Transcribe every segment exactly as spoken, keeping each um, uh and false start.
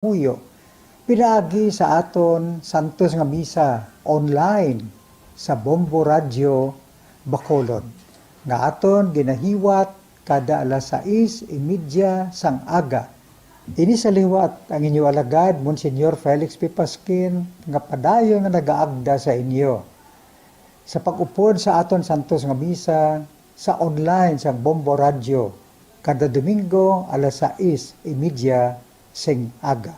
Puyo, pinaagi sa aton santos nga misa online sa Bombo Radyo Bacolod, nga aton ginahiwat kada alas sais y media sang aga. Ini sa liwat ang inyo alagad, Monsignor Felix P. Pasquin, nga padayon nga nagaagda sa inyo sa pag-upod sa aton santos nga misa sa online sang Bombo Radyo kada Domingo alas sais y media sing aga.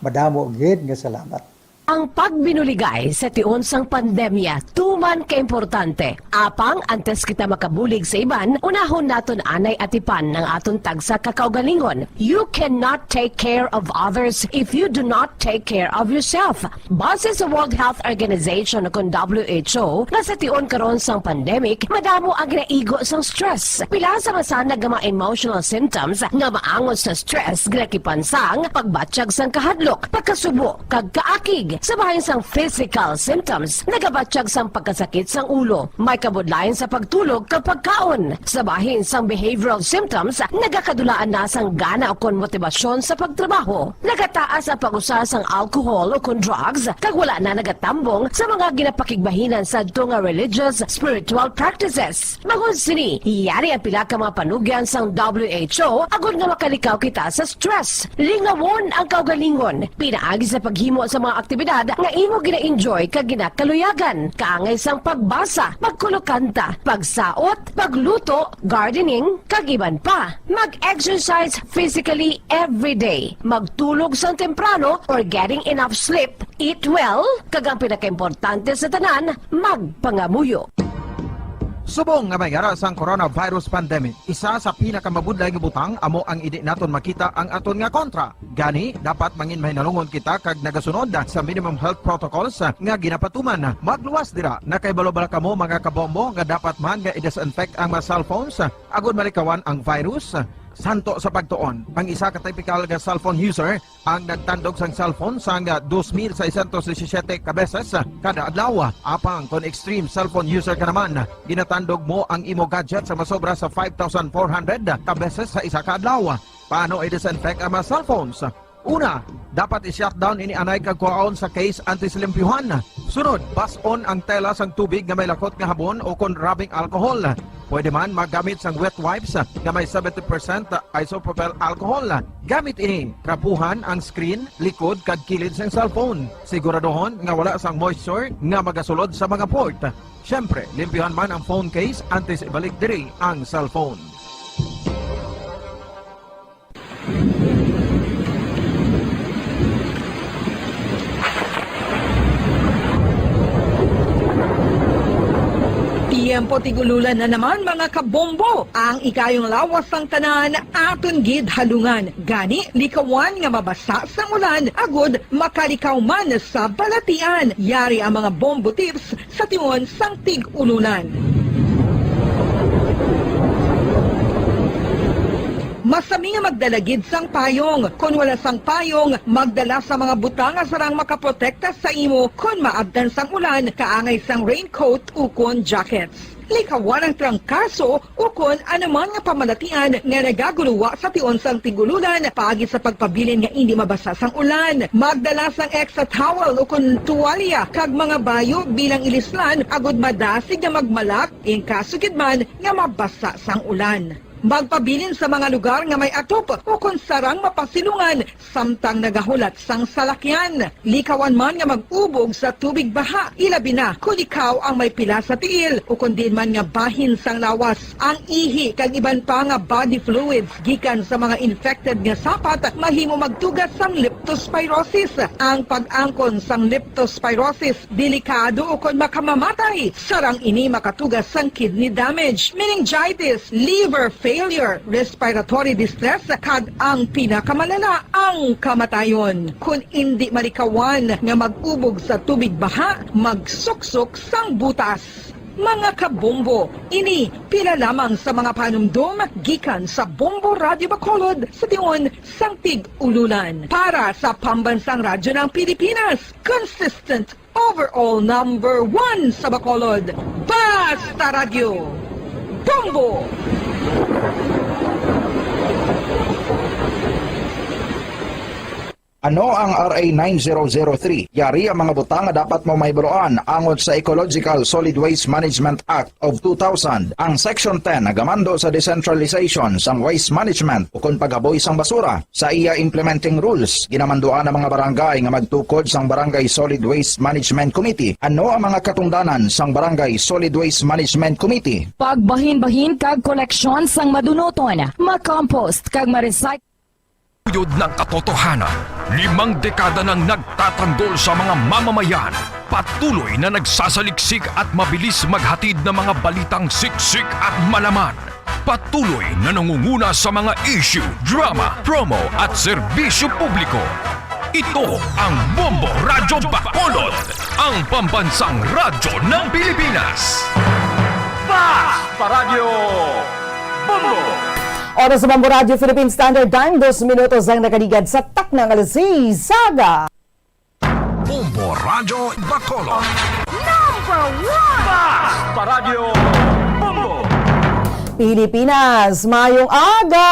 Madamo gid nga salamat. Ang pagbinuligay sa tion sang pandemya tuman ka importante. Apang antes kita makabulig sa iban, unahon naton anay atipan ang aton tagsa ka kaugalingon. You cannot take care of others if you do not take care of yourself. Base sa World Health Organization ukon W H O, nga sa tion karon sang pandemic, madamo ang ginaigo sang stress. Pila sa masanag nga mga emotional symptoms nga maangot sa stress ginakipan sang pagbatyag sang kahadlok, pagkasubo, kag kaakig. Sa bahin sang physical symptoms, nagabatyag sang pagkasakit sang ulo, may kabudlayan sa pagtulog kag pagkaon. Sa bahin sang behavioral symptoms, nagakadulaan na sang gana ukon motibasyon sa pagtrabaho. Nagataas ang pag-usa sang alcohol ukon drugs, kag wala na nagatambong sa mga ginapakigbahinan sadto nga religious, spiritual practices. Bangod sini, yari ang pila ka mga panugyan sang W H O agod nga makalikaw kita sa stress. Lingawon ang kaugalingon, pinaagi sa paghimo sa mga aktibidad nga imo gina-enjoy kag ginakaluyagan, kaangay sang pagbasa, pagkulokanta, pagsaot, pagluto, gardening, kag iban pa. Mag-exercise physically every day. Magtulog sang temprano or getting enough sleep. Eat well, kag ang pinakaimportante sa tanan, magpangamuyo. Subong nga may ara sang coronavirus pandemic, isa sa pinakamabudlay nga butang amo ang indi naton makita ang aton nga kontra. Gani, dapat mangin mahinalungon kita kag nagasunod sa minimum health protocols nga ginapatuman. Magluwas dira. Nakahibalo bala kamo, mga kabombo, nga dapat man nga i-disinfect ang mga cellphones agud malikawan ang virus? Santo sa pagtuon, ang isa ka tipikal nga cellphone user ang nagtandog sang cellphone sang dos mil seiscientos disisiete ka beses kada adlaw. Apang kon extreme cellphone user ka naman, ginatandog mo ang imo gadget sa masobra sa five thousand four hundred ka beses sa isa ka adlaw. Paano i-disinfect ang mga cellphones? Una, dapat i-shutdown ini anay kag kuhaon sa case antes limpyuhan. Sunod, bas-on ang tela sang tubig nga may lakot nga habon ukon rubbing alcohol. Pwede man maggamit sang wet wipes nga may seventy percent isopropyl alcohol. Gamit ini, trapuhan ang screen, likod, kag kilid sang cellphone. Siguraduhon nga wala sang moisture nga magasulod sa mga port. Siyempre, limpyuhan man ang phone case antes ibalik diri ang cellphone. Tiyempo tig-ululan na naman, mga kabombo. Ang ikayong lawas sang tanan aton gid halungan. Gani, likawan nga mabasa sang ulan agud makalikaw man sa balatian. Yari ang mga bombo tips sa tion sang tig-ulunan. Masami nga magdala gid sang payong. Kon wala sang payong, magdala sa mga butang nga sarang makaprotekta sa imo kon maabtan sang ulan, kaangay sang raincoat ukon jackets. Likawan ang trangkaso ukon anuman nga pamalatian nga nagaguluwa sa tion sang tig-ulunan paagi sa pagpabilin nga indi mabasa sang ulan. Magdala sang extra towel ukon tuwalya kag mga bayo bilang ilislan agud madasig nga magmalak in kaso gid man nga mabasa sang ulan. Magpabilin sa mga lugar nga may atop ukon sarang mapasilungan samtang nagahulat sang salakyan. Likawan man nga mag-ubog sa tubig baha, ilabi na kon ikaw ang may pila sa tiil ukon diin man nga bahin sang lawas. Ang ihi kag iban pa nga body fluids gikan sa mga infected nga sapat mahimo magtuga sang leptospirosis. Ang pag-angkon sang leptospirosis delikado ukon makamamatay. Sarang ini makatuga sang kidney damage, meningitis, liver failure, respiratory distress, kag ang pinakamalala, ang kamatayon. Kon indi malikawan nga mag-ubog sa tubig baha, magsuksok sang butas. Mga kabombo, ini pila lamang sa mga panumdom gikan sa Bombo Radyo Bacolod sa tion sang tig-ulunan. Para sa Pambansang Radyo ng Pilipinas, consistent overall number one sa Bacolod, Basta Radyo, Bombo! Ano ang R A nine zero zero three? Yari ang mga butang nga dapat mo mahibaluan angot sa Ecological Solid Waste Management Act of two thousand. Ang Section ten nagamando sa decentralization sang waste management ukon paghaboy sang basura. Sa iya implementing rules, ginamanduan ang mga barangay nga magtukod sang Barangay Solid Waste Management Committee. Ano ang mga katungdanan sang Barangay Solid Waste Management Committee? Pagbahin-bahin kag koleksyon sang madunuton, makompost kag ma-recycle. Tuyod ng katotohanan, limang dekada nang nagtatanggol sa mga mamamayan, patuloy na nagsasaliksik at mabilis maghatid ng mga balitang siksik at malaman. Patuloy na nangunguna sa mga issue, drama, promo at serbisyo publiko. Ito ang Bombo Radyo Bacolod, ang pambansang radyo ng Pilipinas. Fast Paradyo Bombo! Oras sa Bombo Radyo Philippine Standard Time, dos minutos ang nakaligad sa takna nga alas seis sa aga. Bombo Radyo Bacolod. Number one! Fast Paradyo Bombo! Pilipinas, mayong aga!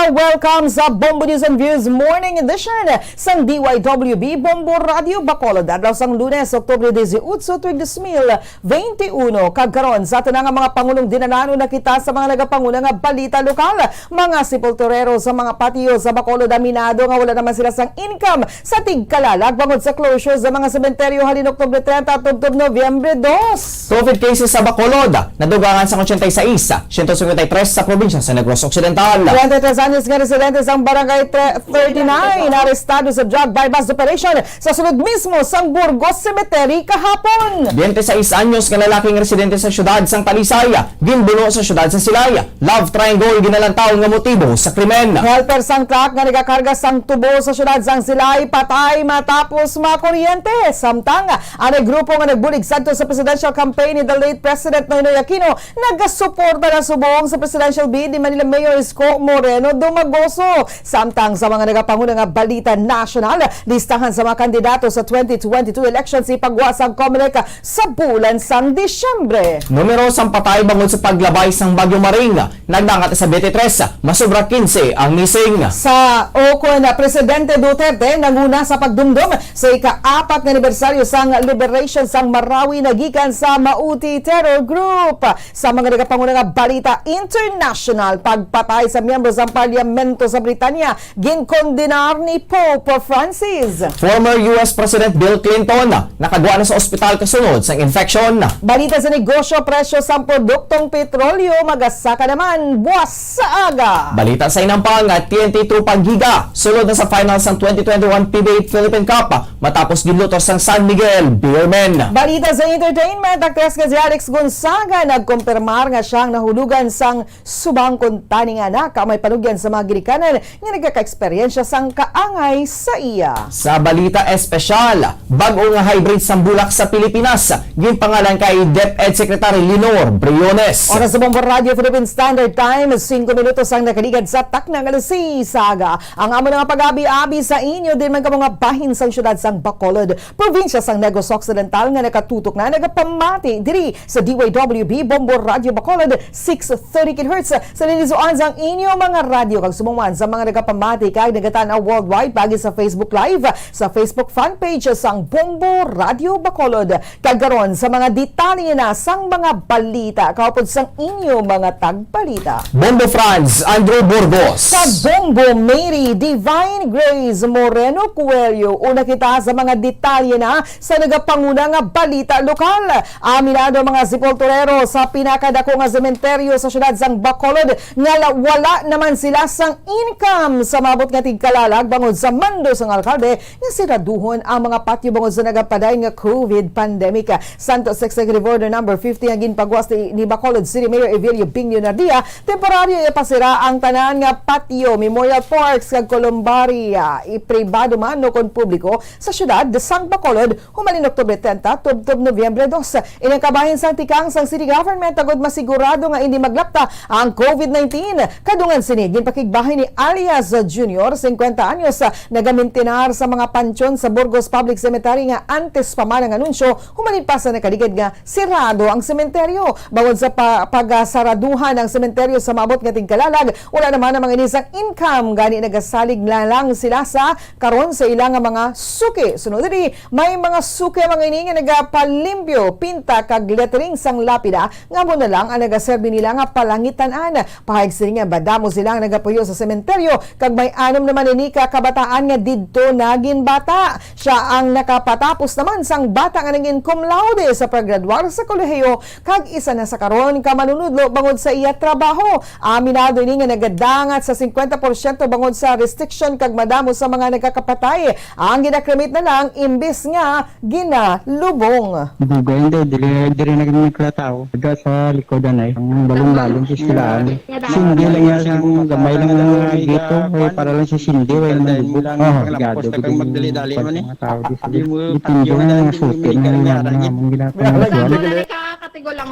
Welcome sa Bombo News and Views Morning Edition sang D Y W B Bombo Radyo Bacolod. Adlaw sang Lunes, Oktubre dieciocho, tuig dos mil veintiuno. Kag karon, sa aton nga mga pangulong dinalanon na kita sa mga nagapanguna nga balita lokal. Mga sepulturero sa mga patio sa Bacolod aminado nga wala naman sila sang income sa tigkalalag bangod sa closure sa mga sementeryo halin Oktubre treinta tubtob Nobyembre dos. Covid cases sa Bacolod nadugangan sang ochenta y seis, ciento cincuenta y tres sa probinsya sa Negros Occidental. Twenty-tres anyos nga residente sang Barangay tre-, thirty-nine arestado sa drug buy-bust operation sa sulod mismo sang Burgos Cemetery kahapon. Twenty-seis anyos nga lalaki nga residente sa siyudad sang Talisay, ginbuno sa siyudad sa Silay. Love triangle ginalantaw nga motibo sa krimen. Helper sang truck nga nagakarga sang tubo sa siyudad sang Silay patay matapos makuryente. Samtang ang grupo nga nagbulig sadto sa presidential campaign ni the late President Noynoy Aquino nagasuporta na subong sa presidential bid ni Manila Mayor Isko Moreno Dumagoso. Samtang sa mga nagapanguna nga balita nasyonal, listahan sa mga kandidato sa twenty twenty-two elections ipagwa sang Comelec sa bulan sang Disyembre. Numero sang patay bangod sa paglabay sang Bagyo Maring nagdangat sa twenty-three, masobra quince ang missing. Sa ukon, Presidente Duterte nanguna sa pagdumdom sa ika-apat nga anibersaryo sang liberation sang Marawi na gikan sa Mauti Terror Group. Sa mga nagapanguna nga balita international, pagpatay sa miyembro sang Parlamento sa Britanya ginkondenar ni Pope Francis. Former U S President Bill Clinton nakagwa na sa ospital kasunod sang infeksyon. Balita sa negosyo, presyo sang produktong petrolyo magasaka naman buwas sa aga. Balita sa inampang, T N T Tropa Giga sulod na sa final sang twenty twenty-one P B A Philippine Cup matapos ginluto sang San Miguel Beermen. Balita sa entertainment, aktres nga si Alex Gonzaga nagkumpirmar nga siya ang nahulugan sang subang kuntani nga anak, may panugyan sa mga ginikanan nga nagaka-eksperyensya sang kaangay sa iya. Sa balita espesyal, bag-o nga hybrid sang bulak sa Pilipinas, ginpangalan kay DepEd Secretary Lenore Briones. Oras sa Bombo Radyo Philippine Standard Time, singko minutos ang nakaligad sa takna nga alas seis sa aga. Ang amo na nga pag-abi-abi sa inyo, din man kamo nga bahin sang siyudad sang Bacolod, probinsya sang Negros Occidental nga nakatutok na nagapamati diri sa D Y W B Bombo Radyo Bacolod, six thirty kilohertz sa lilisuan sang inyo mga radyo, kag subong man sa mga nagapamati kag nagatan-aw worldwide paagi sa Facebook Live, sa Facebook fan page sang Bombo Radyo Bacolod. Kag karon sa mga detalye na sang mga balita, kaupod sang inyo mga tagbalita. Bombo Franz, Andrew Burgos. Sa Bombo Mary, Divine Grace Moreno Coelho. Una kita sa mga detalye na sa nagapanguna nga balita lokal. Aminado ang mga sepulturero sa pinakadako nga sementeryo sa siyudad sang Bacolod nga la-, wala naman sila sang income sa maabot nga tigkalalag bangod sa mando sang alkalde nga siraduhon ang mga patyo bangod sa nagapadayon nga COVID pandemic. Santos Executive Order Number fifty nga ginpagwas ni, ni Bacolod City Mayor Evelio Bing Leonardia, temporaryo ipasira ang tanan nga patyo, memorial parks, kag columbaria, ipribado man o kon publiko, sa siyudad sang Bacolod, humalin Oktubre treinta tubtob Nobyembre dos. Ini ang kabahin sang tikang sang city government agud masigurado nga indi maglak ang COVID nineteen. Kadungan sini, ginpakigbahin ni alias Junior, singkwenta anyos, nagamintinar sa mga pansyon sa Burgos Public Cemetery nga antes pa man ang anunsyo, human pa sa nakaligad nga sirado ang sementeryo. Bangod sa pa-, pagasaraduhan ang sementeryo sa maabot nga tigkalalag, wala naman ang mga ini sang income, gani nagasalig na lang sila sa karon sa ila nga mga suki. Sunod diri, may mga suki ang mga ini nga nagapalimpyo, pinta kag lettering sang lapida nga amo na lang ang nagaserbi nila nga palangitan-an. Pahayag sini nga madamo sila ang nagapuyo sa sementeryo, kag may anom naman ini ka kabataan nga didto na ginbata. Siya ang nakapatapos naman sang bata nga naging cum laude sa paggraduar sa kolehiyo, kag isa na sa karon ka manunudlo bangod sa iya trabaho. Aminado ini nga nagadangat sa singkwenta porsyento bangod sa restriction kag madamo sa mga nagakapatay ang ginakremate na lang imbis nga ginalubong. Dugay, hindi. Diri, diri na kami nagkatawo. Diha sa likod, anay. Ang balon-balon sa eskwelahan. Sindi lang yan sa gamay lang nga gito. Ay, para lang sa sindi, way man lubog. Oh, gado, gado yung mga tao di sila. Depende na nga suti na yung mga, mga ginagawa.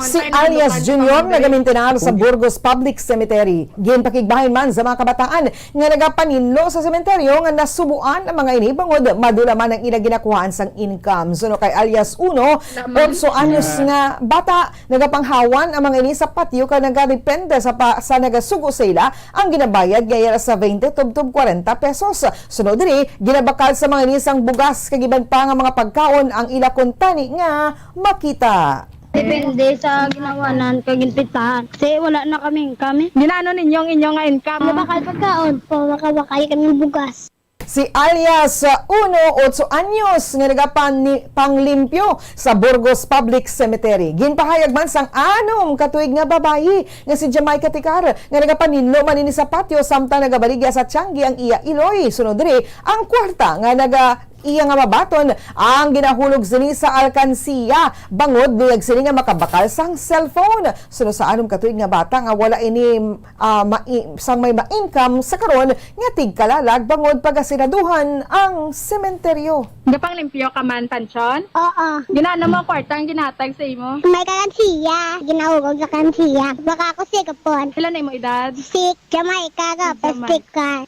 Si alias Junior, nagamintinar sa Burgos Public Cemetery. Ginpakigbahin man sa mga kabataan nga nagapaninlo sa sementeryo nga nasubuan ang mga ini bangod madula man ang ila ginakuhaan sang income. Suno kay alias Uno, otso anyos nga bata, nagapanghawan ang mga ini sa patio kag nagadepende sa pa, sa nagasugo sa ila ang ginabayad nga yara sa twenty tubtob kwarenta pesos. Sunod diri, ginabakal sa mga ini sang bugas kag iban pa nga mga pagkaon ang ila kuntani nga makita. Depende sa ginawanan kag ginpistahan. Kasi wala na kaming kami. Ginaano ninyo ang inyo nga income? Nabakal pagkaon. Pamakabakal kami bugas. Si alias, uh, Uno, otso anyos, nga nagapani-, panglimpyo sa Burgos Public Cemetery. Ginpahayag man sang anom ka tuig nga babayi nga si Jamaica Ticar, nga nagapaninlo man ini sa patio samtang nagabaligya sa tianggi ang iya iloy. Sunod diri, ang kwarta nga naga iya nga mabaton ang ginahulog sini sa alkansiya, bangod luyag sini nga makabakal sang cellphone. Suno sa anom ka tuig nga bata nga wala ini, ah, mai-, sang may ma-income sa karon nga tigkalalag bangod pagasiraduhan ang sementeryo. Gapanglimpyo ka man, Panchon? Oo. Ginano mo ang kwarta ang ginhatag sa imo? May kalansiya. Ginahulog sa kalansiya. Baka ako si Kapon. Pila na imo edad? Si Jamaica, tapos Jamaica.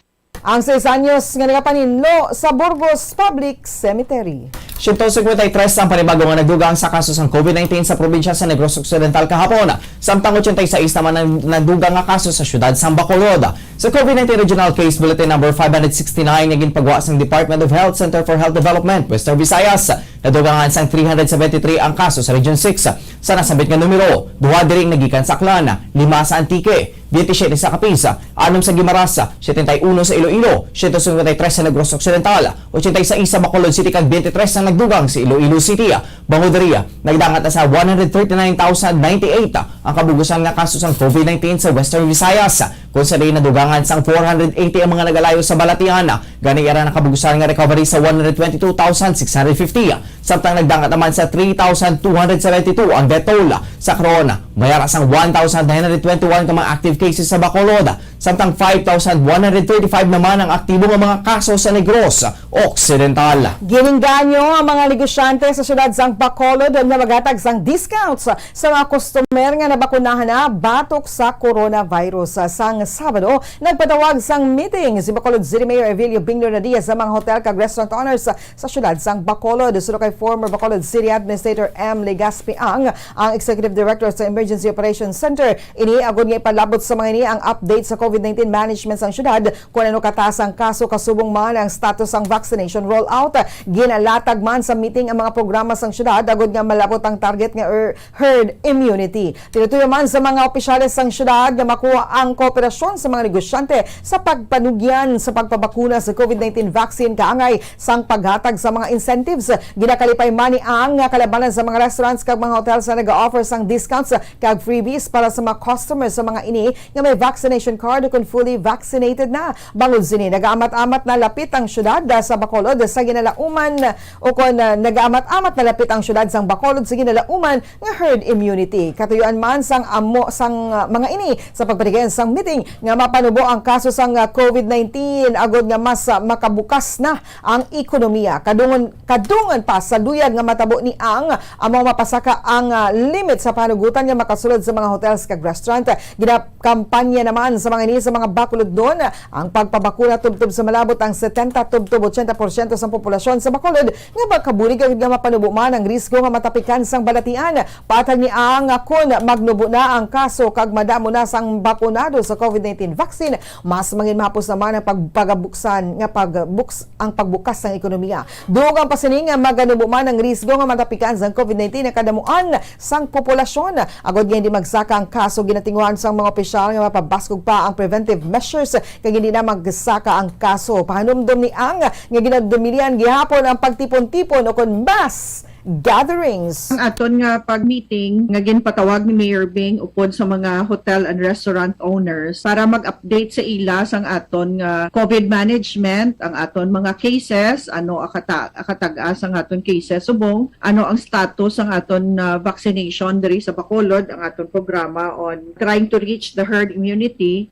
Ang sais anyos nga nagapaninlo sa Burgos Public Cemetery. Siyento singkwenta y tres ang panibago nga nadugang sa kaso sang COVID nineteen sa probinsya sa Negros Occidental kahapon, samtang ochenta y seis naman ang nadugang nga kaso sa siyudad sang Bacolod. Sa COVID nineteen Regional Case Bulletin Number five hundred sixty-nine nga ginpagwa sang Department of Health Center for Health Development, Western Visayas, nadugangan sang three hundred seventy-three ang kaso sa Region six. Sa nasambit nga numero, duha diri ang nagikan sa Aklan, lima sa Antique, biyente siyete sa Capiz, anom sa Guimaras, setenta y uno sa Iloilo, siyento singkwenta y tres sa Negros Occidental, ochenta y seis sa Bacolod City, kag biyente tres ang nagdugang sa Iloilo City. Bangod diri, nagdangat na sa one hundred thirty-nine thousand ninety-eight ang kabugusan nga kaso sang COVID nineteen sa Western Visayas, kung sa diin nadugangan sang four hundred eighty ang mga nagalayo sa balatian. Gani, yara na kabugusan nga recovery sa one hundred twenty-two thousand six hundred fifty. Samtang nagdangat naman sa three thousand two hundred seventy-two ang death toll. Sa karon, may ara sang one thousand nine hundred twenty-one ka mga active cases sa Bacolod, samtang five thousand one hundred thirty-five naman ang aktibo nga mga kaso sa Negros Occidental. Ginengganyo ang mga negosyante sa siyudad sang Bacolod nga maghatag sang discounts sa mga customer nga nabakunahan na batok sa coronavirus. Sang Sabado, nagpatawag sang meeting si Bacolod City Mayor Evilio Binglor Nadia sa mga hotel kag restaurant owners sa siyudad sang Bacolod. Suno kay former Bacolod City Administrator M. Legaspi Ang, ang Executive Director sa Emergency Operations Center, ini agud nga ipalabot sa mga ini ang update sa COVID nineteen management sang siyudad, kung ano kataas ang kaso, kasubong man ang status sang vaccination rollout. Ginalatag man sa meeting ang mga programa sang siyudad agud nga malabot ang target nga er-, herd immunity. Tinutuyo man sa mga opisyales sang siyudad nga makuha ang kooperasyon sa mga negosyante sa pagpanugyan sa pagpabakuna sa COVID nineteen vaccine kaangay sang paghatag sa mga incentives. Ginakalipay man ni Ang nga kalabanan sa mga restaurants kag mga hotel sa nag-offer sang discounts kag freebies para sa mga customers sa mga ini nga may vaccination card kon fully vaccinated na. Bangod sini, nagaamat-amat na lapit ang syudad, ah, sa Bacolod sa ginalauman, o kon, ah, nagaamat-amat na lapit ang syudad sang Bacolod sa ginalauman nga herd immunity. Katuyuan man sang amo sang, ah, mga ini sa pagpatigayon sang meeting nga mapanubo ang kaso sang, ah, covid nineteen, agod nga mas, ah, makabukas na ang ekonomiya. Kadungon, kadungan pa sa luyag nga matabo ni ang amo mapasaka ang, ah, limit sa panugutan nga makasulod sa mga hotels kag restaurant. Ginakampanya naman sa mga ini sa mga Bacolodnon ang pagpabakuna tubtob sa malabot ang setenta tubtob ochenta porsyento sang populasyon sa Bacolod nga makabulig agud nga mapanubo man ang risgo nga matapikan sang balatian. Patag ni ang, ah, kon magnubo na ang kaso kag madamo na sang bakunado sa covid nineteen vaccine, mas manginmahapos naman ang pagpagabuksan nga pagbuks-, ang pagbukas sang ekonomiya. Dugang pa sini nga maganubo man ang risgo nga matapikan sang covid nineteen ang kadamuan sang populasyon. Agod nga hindi magsaka ang kaso, ginatinguhan sang mga opisyal nga mapabaskog pa ang preventive measures kag hindi na magsaka ang kaso. Pahanumdom ni ang nga ginadumilian gihapon ang pagtipon-tipon o kon mass gatherings. Ang aton nga pag-meeting nga ginpatawag ni Mayor Bing upod sa mga hotel and restaurant owners para mag-update sa ila sang aton nga covid management, ang aton mga cases, ano ang kata-, ang katag-as sang aton cases subong, ano ang status sang aton, ah, vaccination diri sa Bacolod, ang aton programa on trying to reach the herd immunity.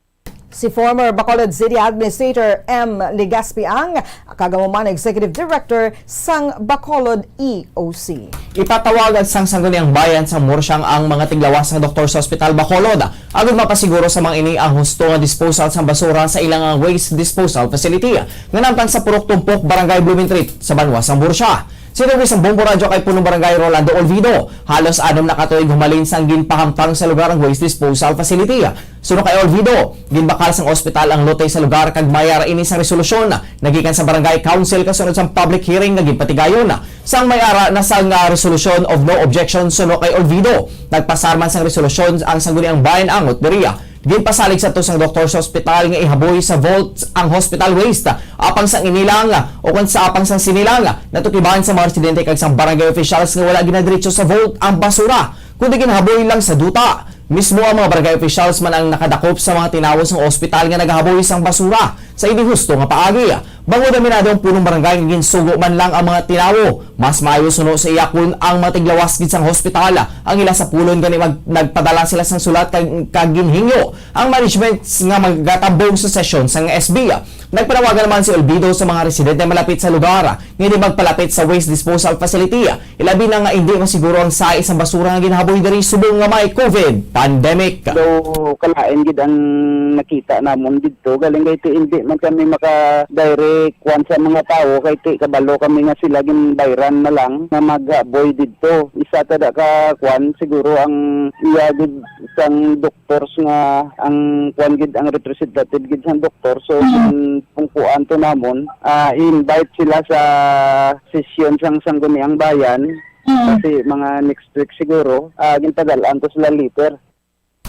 Si former Bacolod City Administrator M. Legaspi ang kag amo man Executive Director sang Bacolod E O C. Ipatawag sang Sangguniang Bayan sang Murcia ang mga tiglawas sang doktor sa Ospital Bacolod, agud mapasiguro sa mga ini ang husto nga disposal sang basura sa ilang waste disposal facility nga namtang sa Purok Tumpok, Barangay Blumentritt, sa banwa sang Murcia. Sinugo sang Bombo Radyo kay Punong Barangay Rolando Olvido, halos anom na ka tuig humalin sang ginpahamtang sa lugar ang waste disposal facility. Suno kay Olvido, ginbakal sang ospital ang lote sa lugar kag may ara ini sang resolusyon nagikan sa Barangay Council kasunod sang public hearing nga ginpatigayon. Sang may ara na sang, ah, resolution of no objection suno kay Olvido, nagpasar man sang resolusyon ang Sangguniang Bayan angot diriya. Ginpasalig sa to sang doktor sa ospital nga ihaboy sa vault ang hospital waste apang sang ini lang, o kon sa apang sang sini lang, natukiban sa mga residente kag sang barangay officials nga wala ginadiretso sa vault ang basura, kundi ginhaboy lang sa duta. Mismo ang mga barangay officials man ang nakadakop sa mga tinawo sang ospital nga nagahaboy sang basura sa hindi husto nga paagi. Bangod aminado ang punong barangay nga ginsugo man lang ang mga tinawo, mas maayo suno sa iya kon ang mga tiglawas gid sang hospital ang ila sapulon gani mag-, nagpadala sila sang sulat kag, kag ginhingyo ang management nga magatambong sa sesyon sang S B. Nagpanawagan naman si Olvido sa mga residente malapit sa lugar nga hindi magpalapit sa waste disposal facility, ilabi na nga hindi masiguro ang sai sang basura nga ginhaboy diri subong nga may covid pandemic. Daw kalain gid ang nakita namon didto, galing kay ti hindi man kami maka-direct kuan sa mga tawo, kay ti kabalo kami nga sila ginbayran na lang nga maghaboy didto. Isa ta da ka kuan, siguro ang iya gid sang doctors nga ang kuan gid ang representative gid sang doktor. So, mm, kung kuan to namon, ah, i-invite sila sa sesyon sang Sangguniang Bayan. Mm. Kasi mga next week siguro, ah, ginpadal-an to sila letter.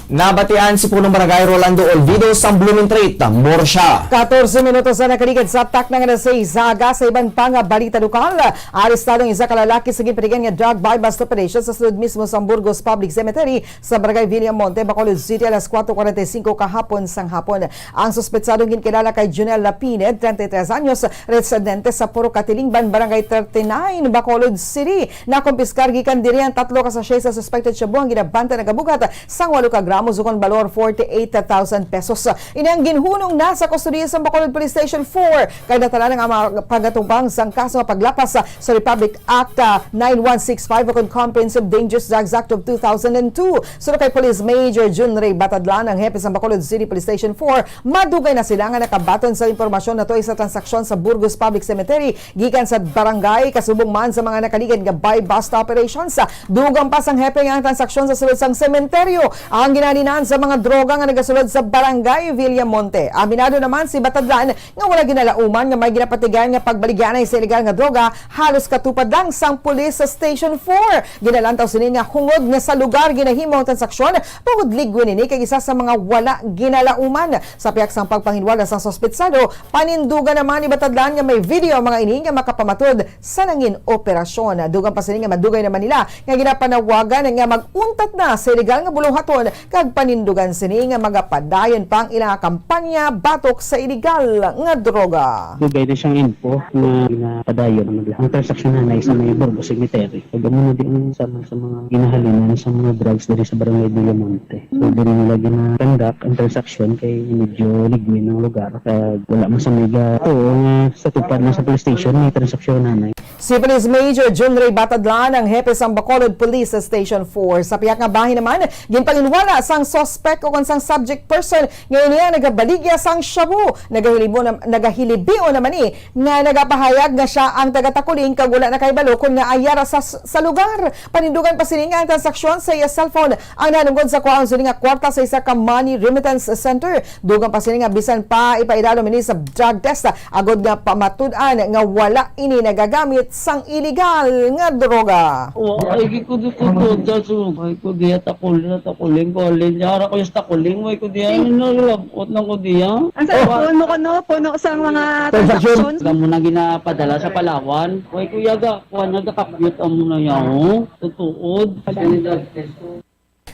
Nabatian si Punong Barangay Rolando Olvido sang Blumentritt, Murcia. Katorse minutos na nakaligad sa takna nga alas sais sa aga. Sa iban pa nga balita lokal, arestado ang isa ka lalaki sa ginpatigayon nga drug buy-bust operation sa sulod mismo sang Burgos Public Cemetery sa Barangay Villamonte, Bacolod City, alas kuwatro kuwarenta y singko kahapon sang hapon. Ang suspetsadong ginkilala kay Junel Lapined, treinta y tres anyos, residente sa Purok Katilingban, Barangay thirty-nine, Bacolod City. Nakumpiskar gikan diri ang tatlo ka sachet sa suspected shabu nga ginabanta nagabugat sang walo ka gramo, ukon balor forty-eight thousand pesos. Ini ang ginhunong na sa kustodiya sa Bacolod Police Station four, kay natalaan ang mga pagatubang sang kaso nga paglapas sa, sa Republic Act, ah, nine one six five o kon Comprehensive Dangerous Drugs Act of two thousand and two. Suno kay Police Major Jun Ray Batadlan, ang hepe sa Bacolod City Police Station four, madugay na sila nga nakabaton sa impormasyon natuoy sa transaksyon sa Burgos Public Cemetery gikan sa barangay, kasubong man sa mga nakaligad nga buy-bust operations. Dugang pa sang hepe nga ang transaksyon sa sulod sang sementeryo ang ginhalinan sa mga droga nga nagasulod sa Barangay Villamonte. Aminado naman si Batadlan nga wala ginalauman nga may ginapatigayon nga pagbaligyanay sa iligal nga droga, halos katupad lang sang pulis sa Station four. Ginalantaw sini nga hungod nga sa lugar ginahimo ang transaksyon, bangod ligwin ini kay isa sa mga wala ginalauman. Sa pihak sang pagpanginwala sang suspetsado, panindugan naman ni Batadlan nga may video ang mga ini nga makapamatud sa nangin operasyon. Dugang pa sini nga madugay naman nila nga ginapanawagan nga mag-untat na sa iligal nga buluhaton kag panindugan sini nga magapadayon pa ang ilang kampanya batok sa iligal nga droga. Dugay na siyang info nga ginapadayon ang, ang transaksyon na sa may Burgos Cemetery. Kag amo na di ang sama sa mga ginahalinan sa mga drugs diri sa Barangay Villamonte. So, diri nila gina-conduct ang transaksyon kay medyo ligwin ang lugar. Kag wala man sa may ga-, oo, nga sa tupad lang sa police station, may transaksyon nanay. Si Police Major Jun Ray Batadlan ang hepe sang Bacolod Police Station four. Sa pihak nga bahin naman, ginpanginwala sang suspect ukon sang subject person nga ini ang nagabaligya sang shabu. Nagahilibo na, nagahilibio naman ni nga nagapahayag nga sia ang taga-Taculing kag wala nakahibalo kon ngaa iya ra sa, sa lugar. Panindugan pa sini nga ang transaksyon sa iya cellphone ang nahanungod sa kuhaon sini nga kwarta sa isa ka money remittance center. Dugang pa sini nga bisan pa ipaidalom ini sa drug test, agod nga pamatud-an nga wala ini nagagamit sang iligal nga droga. Wa, ay, gid ko di ko tuod sa sulod. Ay, ko diya takol na, takuling ko, alin niya, ara ko yung takuling, way ko diya, ano, labot lang ko diya. Ang cellphone mo kuno, puno sang mga transaction. Transaction. Kamo na ginapadala sa Palawan, way ko yaga, kuha na, gakapyot amo na yaw, tutuod.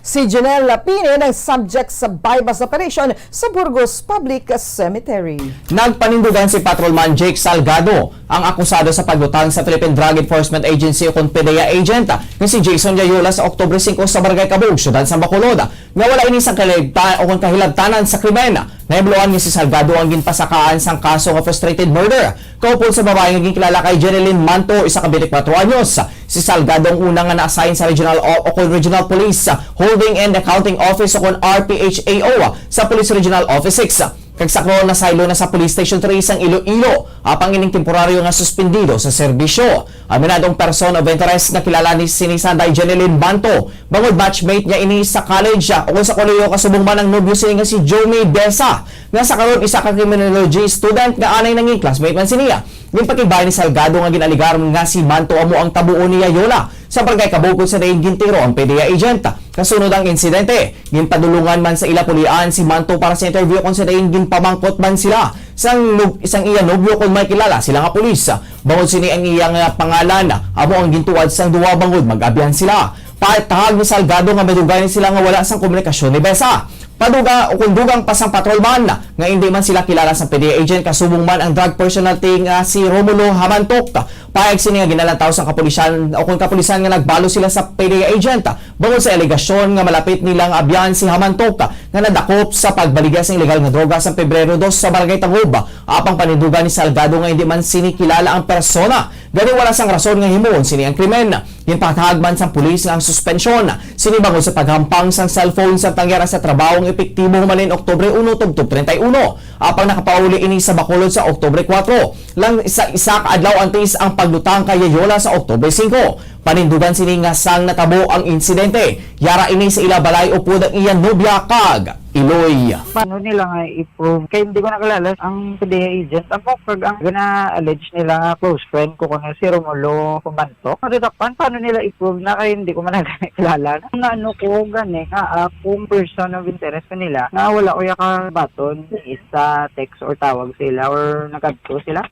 Si Janelle Lapine ang subject sa buy-bust operation sa Burgos Public Cemetery. Nagpanindugan si Patrolman Jake Salgado, ang akusado sa paglutang sa Philippine Drug Enforcement Agency ukon PDEA agent nga si Jason Yayola sa Oktubre singko sa Barangay Cabug, Siyudad sang Bacolod, nga wala ini sang kalibta-, ukon kahilabtanan sa krimen. Nahibaloan nga si Salgado ang ginpasakaan sang kaso nga frustrated murder kaupod sa babayi nga ginkilala kay Jeneline Manto, isa ka twenty-four anyos. Si Salgado ang una nga na-assign sa Regional O-, ukon Regional Police, ah, Holding and Accounting Office ukon R P H A O, ah, sa Police Regional Office six. Kag sa karon, nasaylo na sa Police Station three sang Iloilo, apang ining temporaryo nga suspendido sa serbisyo. Aminado ang person of interest nga kilala ni sini sanday Jeneline Manto, bangod batchmate niya ini sa college, ah, ukon sa kolehiyo, kasubong man ang nobyo sini nga si Jomi Desa, nga sa karon isa ka criminology student nga anay nangin classmate man siniya. Ginpakigbahin ni Salgado nga gin-alegar nga si Manto amo ang tabuon ni Yayola sa Barangay Cabug kon sa diin gintiro ang PDEA agent. Kasunod ang insidente, ginpadulungan man sa ila pulian si Manto para sa interview kon sa diin ginpamangkot man sila sang nub-, sang iya nobyo kon may kilala sila nga pulis. Bangod sini ang iya nga pangalan amo ang gintuwad sang duha bangod mag-abyan sila. Pahayag ni Salgado nga madugay na sila nga wala sang komunikasyon ni Besa. Paduga o kung dugang pa sang patrolman nga indi man sila kilala sa PDEA agent, kasubong man ang drug personality nga si Romulo Hamantok. Pahayag sini nga ginalantaw sang kapulisan o kung kapulisan nga nagbalo sila sa PDEA agent bangod sa alegasyon nga malapit nilang abyan si Hamantok nga nadakop sa pagbaligya sang ilegal nga droga sa Pebrero dos sa Barangay Taguba. Apang panindugan ni Salgado nga indi man sini kilala ang persona, gani wala sang rason nga himuon sini ang krimen. Ginpahayag man sang pulis nga ang suspensyon sini bangod sa paghampang sang cellphone samtang yara sa trabaho nga epektibo humalin Oktubre uno tubtob treinta y uno, apang nakapauli ini sa Bacolod sa Oktubre kuwatro, lang sa isa ka adlaw antes ang paglutang kay Yayola sa Oktubre singko. Panindugan sini nga sang natabo ang insidente, yara ini sa ila balay upod ang iya nobya kag iloy. Paano nila nga i-prove? Kay hindi ko nakilala ang PDEA agent. Ang kag ang gina-allege nila nga close friend ko kuno si Romulo Humantok. Matatakpan, paano nila i-prove na kay hindi ko man na gani kilala? Ang ano ko gani nga akong person of interest kanila nga wala ko ya kabaton sa text or tawag sila or nag-adto sila.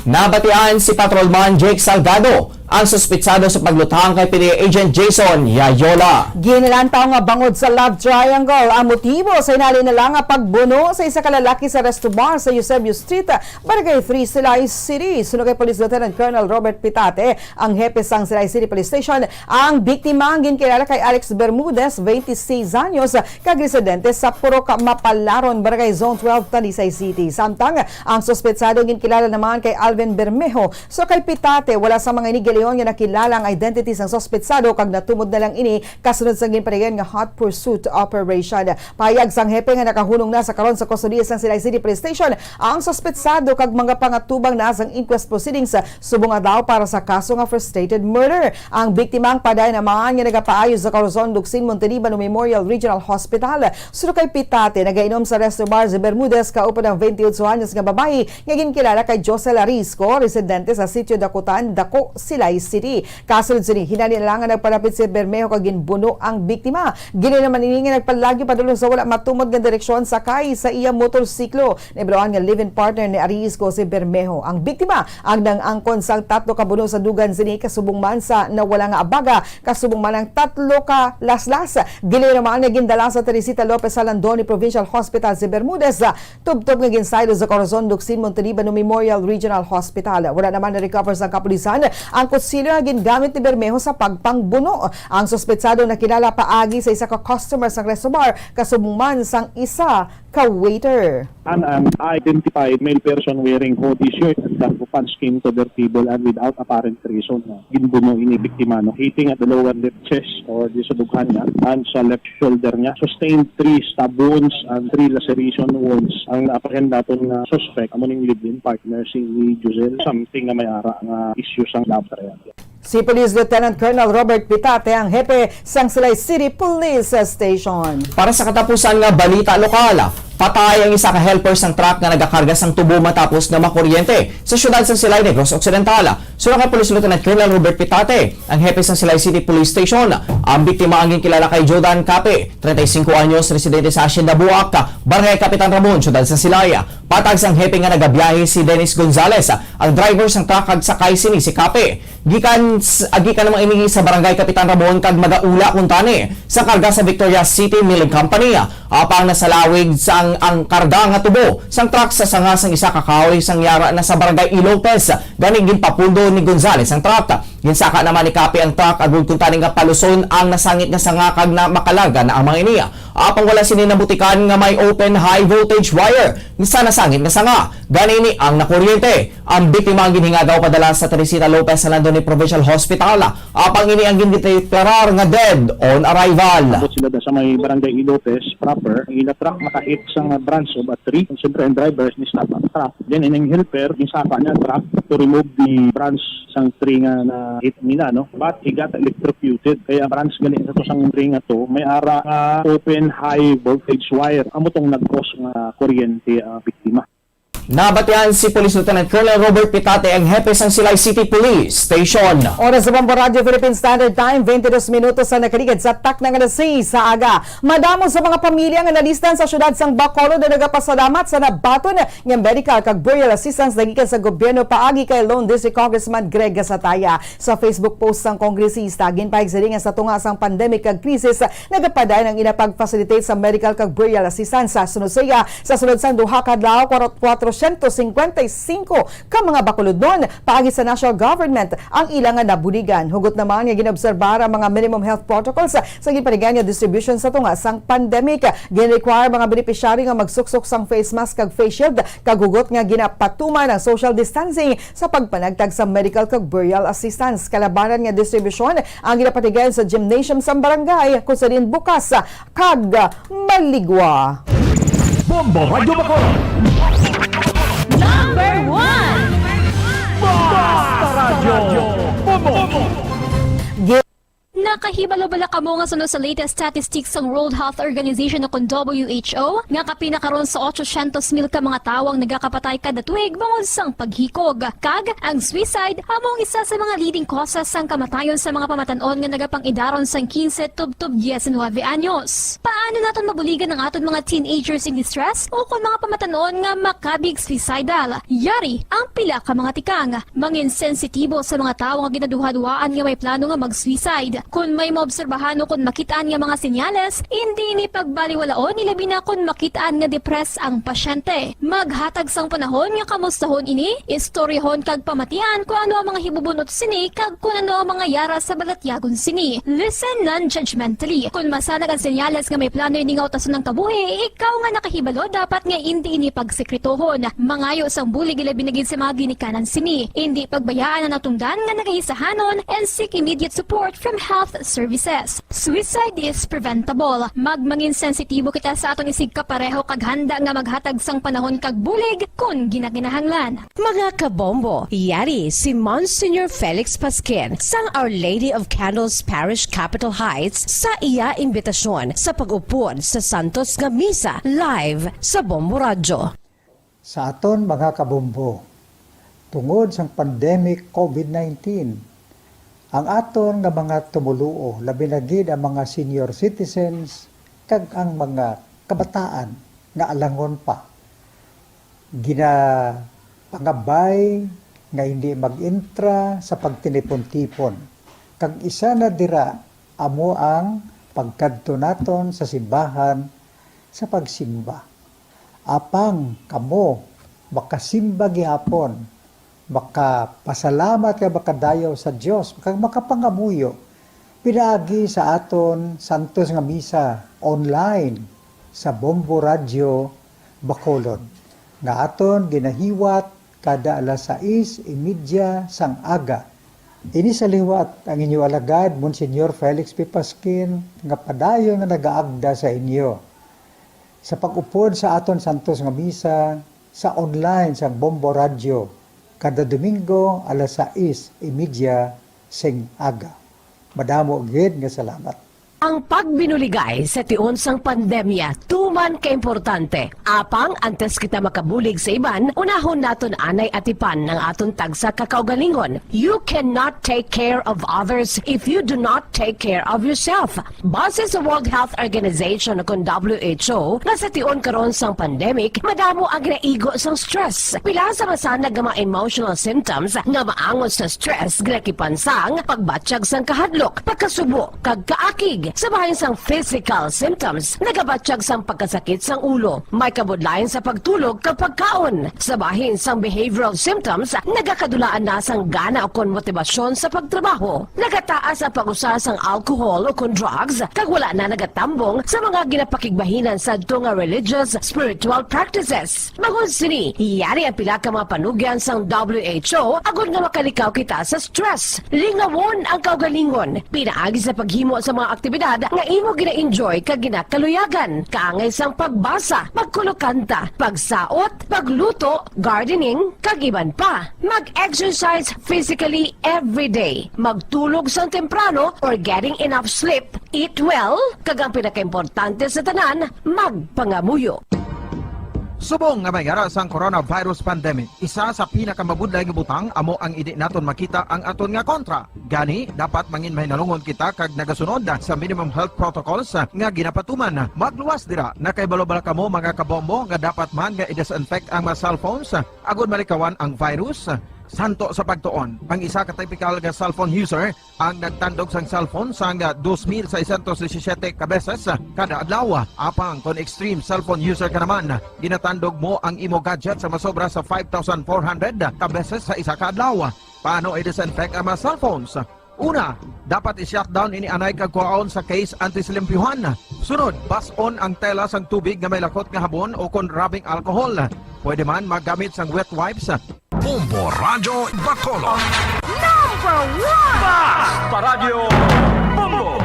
Nabatian si Patrolman Jake Salgado, ang suspitsado sa paglutang kay PDEA agent Jason Yayola. Ginalantaw nga bangod sa love triangle ang motibo sa hinali na lang nga pagbuno sa isa ka lalaki sa resto bar sa Eusebio Street, Barangay three, Silay City. Suno kay Police Lieutenant Colonel Robert Pitate, ang hepe sang Silay City Police Station, ang biktima ang ginkilala kay Alex Bermudez, twenty-six anyos, kag residente sa Purok Mapalaron, Barangay Zone twelve, Talisay City. Samtang ang suspetsado ginkilala naman kay Alvin Bermejo. So kay Pitate, wala sa mga ini giingon nga nakilala ang identity sang suspetsado kag natumod na lang ini kasunod sang ginpadayon nga hot pursuit operation. Pahayag sang hepe nga nakahunong na sa karon sa kustodiya sang Silay City Police Station ang suspetsado kag mga pangatubang na sang inquest proceedings subong adlaw para sa kaso nga frustrated murder. Ang biktima ang padayon naman nga nagapaayo sa Corazon Locsin Monteliban Memorial Regional Hospital. Suno kay Pitate, nagainom sa resto bar si Bermudez kaupod ang twenty-eight anyos nga babayi nga ginkilala kay Josel Arisco, residente sa Sitio Dakutan, Dako, Silay. City. Kasunod sini, hinanilangan nagpalapit si Bermejo kag ginbuno ang biktima. Gininaman ini nga nagpalagyo padulong sa wala matumod nga direksyon sakay sa iya motorsiklo. Naibaluan nga live-in partner ni Arisco si Bermejo. Ang biktima ang nangangkon sang tatlo ka buno sa dugan sini, kasubong man sa nawala nga abaga, kasubong man ang tatlo ka laslas. Gininaman nga gindala sa Teresita Lopez Salandoni Provincial Hospital si Bermudez. Tubtob nga ginsaylo sa Corazon Locsin Monteliban Memorial Regional Hospital. Wala naman na-recover sang kapulisan ang kutsilyo nga gingamit ni Bermejo sa pagpangbuno. Ang suspetsado nakilala paagi sa isa ka customer sang resto bar, kasubong man sang isa ka waiter. An unidentified male person wearing hoodie shirt and cargo pants came to their table and without apparent reason, no, ginbuno ini biktima, no, hitting at the lower left chest or di sa dughan niya and sa left shoulder niya. Sustained three stab wounds and three laceration wounds. Ang na-apprehend naton nga suspect, amo ning live-in partner si Josel. Something nga may ara nga issue sang love triangle. Si Police Lieutenant Colonel Robert Pitate ang hepe sang Silay City Police Station. Para sa katapusan nga balita lokal, patay ang isa ka helper sang truck nga nagakarga sang tubo matapos nga makuryente sa siyudad sa Silay, Negros Occidental. Suno kay Police Lieutenant Colonel Robert Pitate, ang hepe sang Silay City Police Station, ang biktima ang ginkilala kay Jodan Cape, treinta y cinco anyos, residente sa Hacienda Buak, Barangay Kapitan Ramon, siyudad sa Silay. Patag sang hepe nga nagabiyahe si Dennis Gonzales, ang driver sang truck kag sakay sini si Cape. Gikan s-, gikan naman ini sa Barangay Kapitan Ramon kag magaula kuntani sa karga sa Victoria City Milling Company. Apang nasalawig sang ang karga nga tubo sang truck sa sanga sang isa ka kahoy sang yara na sa Barangay Ilopez. Gani ginpapundo ni Gonzales ang truck. Ginsaka naman ni Cape ang truck agud kuntani nga paluson ang nasangit nga sanga kag na makalarga na ang mga ini. Apang wala sini nabutikan nga may open high voltage wire sa nasangit nga sanga. Gani ini ang nakuryente. Ang biktima ang ginhingagaw padala sa Teresita Lopez Salandoni Provincial Hospital. Apang ini ang gindeklarar nga dead on arrival. Abot sila da sa may Barangay Ilopez proper. Ang ila truck nakahit sa nga branch of a tree. Siyempre, ang driver ni stop ang truck. Then, ining helper, ginsaka niya ang truck to remove the branch sang tree nga na-hit nila, no? But he got electrocuted. Kaya branch gani sa to sang tree nga to, may ara nga open high voltage wire. Amo tong nag-cause nga kuryente ang biktima. Nabatian si Police Lieutenant Colonel Robert Pitate, ang hepe sang Silay City Police Station. Oras sa Bombo Radio Philippine Standard Time, twenty-two minutos sa nakaligid sa takna nga alas sais sa aga. Madamo sa mga pamilya nga nalistan sa siyudad sang Bacolod ang nagapasalamat sa nabaton nga medical kag burial assistance nagikan sa gobyerno paagi kay Lone District Congressman Greg Gatzatea. Sa Facebook post sang kongresista, ginpahig sini nga sa tunga sang pandemic kag krisis, nagapadayon ang ila pag-facilitate sa medical kag burial assistance. Sa sunod sa iya, sa sulod sang duha ka adlaw, kwatro-, kwatrosyentos singkwenta y singko ka mga Bacolodnon paagi sa national government ang ila nga nabuligan. Hugot naman nga ginaobserbar ang mga minimum health protocols sa ginpanigan nga distribution sa tunga sang pandemic. Gin-require mga beneficiary nga magsuksok sang face mask kag face shield kag hugot nga ginapatuman ang social distancing sa pagpanagtag sa medical kag burial assistance. Kalabanan nga distribusyon ang ginapatigayon sa gymnasium sang barangay, kung sa diin bukas kag maligwa. Bombo Radyo Bacolod. Number one. Basta Radyo Bombo. Gi- Nakahibalo bala kamo nga suno sa latest statistics sang World Health Organization o kon W H O, nga kapin na karon sa otsosyentos mil ka mga tawo ang nagakapatay kada tuig bangod sang paghikog? Kag ang suicide amo ang isa sa mga leading causes sang kamatayon sa mga pamatan-on nga nagapang-idaron sang quince tubtob diecinuebe anyos. Paano naton mabuligan ang aton mga teenagers in distress o kon mga pamatan-on nga makabig suicidal? Yari ang pila ka mga tikang. Mangin sensitibo sa mga tawo nga ginaduhaduhaan nga may plano nga mag-suicide. Kon may maobserbahan o kon makit-an nga mga senyales, indi ini pagbaliwalaon, ilabi na kon makit-an nga depressed ang pasyente. Maghatag sang panahon nga kamustahon ini, istoryahon kag pamatian kon ano ang mga hibubun-ot sini kag kon ano ang mga yara sa balatyagon sini. Listen non-judgmentally. Kon masanag ang senyales nga may plano ini nga utason ang kabuhi, ikaw nga nakahibalo dapat nga indi ini pagsekretohon. Mangayo sang bulig ilabi na gid sa mga ginikanan sini. Indi pagbayaan ang natungdan nga nagahisahanon and seek immediate support from health services. Suicide is preventable. Magmangin sensitibo kita sa aton isigkapareho kag handa nga maghatag sang panahon kag bulig kon ginakinahanglan. Mga kabombo, yari si Monsignor Felix Pasquin sang Our Lady of Candles Parish, Capitol Heights, sa iya imbitasyon sa pag-upod sa Santos nga Misa live sa Bombo Radyo. Sa aton mga kabombo, tungod sang pandemic COVID nineteen, Ang aton nga mga tumoluo, labi na gid ang mga senior citizens kag ang mga kabataan nga alangon pa, ginapangabay nga hindi mag-entra sa pagtinipon-tipon. Kag isa na dira amo ang pagkadto naton sa simbahan sa pagsimba. Apang kamo makasimba gihapon, makapasalamat kag makadayaw sa Dios, kag makapangamuyo pinaagi sa aton santos nga misa online sa Bombo Radyo Bacolod, nga aton ginahiwat kada alas sais y media sang aga. Ini sa liwat ang inyo alagad, Monsignor Felix P. Pasquin, nga padayon nga nagaagda sa inyo sa pag-upod sa aton santos nga misa sa online sang Bombo Radyo kada Domingo alas sais y media sing aga. Madamo gid nga salamat. Ang pagbinuligay sa tion sang pandemya tuman ka importante. Apang antes kita makabulig sa iban, unahon naton anay atipan ang aton tagsa ka kaugalingon. You cannot take care of others if you do not take care of yourself. Base sa World Health Organization, kon W H O, nga sa tion karon sang pandemic, madamo ang ginaigo sang stress. Pila sa masanag nga mga emotional symptoms nga maangot sa stress, ginakipan sang pagbatyag sang kahadlok, pagkasubo, kag kaakig. Sa bahin sang physical symptoms, nagabatyag sang pagkasakit sang ulo, may kabudlayan sa pagtulog kag pagkaon. Sa bahin sang behavioral symptoms, nagakadulaan na sang gana ukon motibasyon sa pagtrabaho. Nagataas ang pag-usar sang alcohol ukon drugs, kag wala na nagatambong sa mga ginapakigbahinan sadto nga religious, spiritual practices. Bangod sini, yari ang pila ka mga panugyan sang W H O agod nga makalikaw kita sa stress. Lingawon ang kaugalingon pinaagi sa paghimo sa mga aktibidad nga imo gina-enjoy kag ginakaluyagan, kaangay sang pagbasa, pagkulokanta, pagsaot, pagluto, gardening, kag iban pa. Mag-exercise physically every day. Magtulog sang temprano or getting enough sleep. Eat well, kag ang pinakaimportante sa tanan, magpangamuyo. Subong nga may ara sang coronavirus pandemic, isa sa pinakamabudlay nga butang amo ang hindi naton makita ang aton nga kontra. Gani, dapat mangin mahinalungon kita kag nagasunod sa minimum health protocols nga ginapatuman. Magluwas dira, nakahibalo bala kamo, mga kabombo, nga dapat man nga i-disinfect ang mga cellphones agod malikawan ang virus? Santo sa pagtuon, ang isa ka typical nga cellphone user ang nagtandog sang cellphone sang dos mil seiscientos disisiete ka beses kada adlaw. Apang kon extreme cellphone user ka naman, ginatandog mo ang imo gadget sa masobra sa five thousand four hundred ka beses sa isa ka adlaw. Paano i-disinfect ang mga cellphones? Una, dapat i-shutdown ini anay kag kuhaon sa case antes limpyuhan. Sunod, bas-on ang tela sang tubig nga may lakot nga habon o kon rubbing alcohol. Pwede man maggamit sang wet wipes. Bombo Radyo Bacolod. Number one! Basta Radyo Bombo!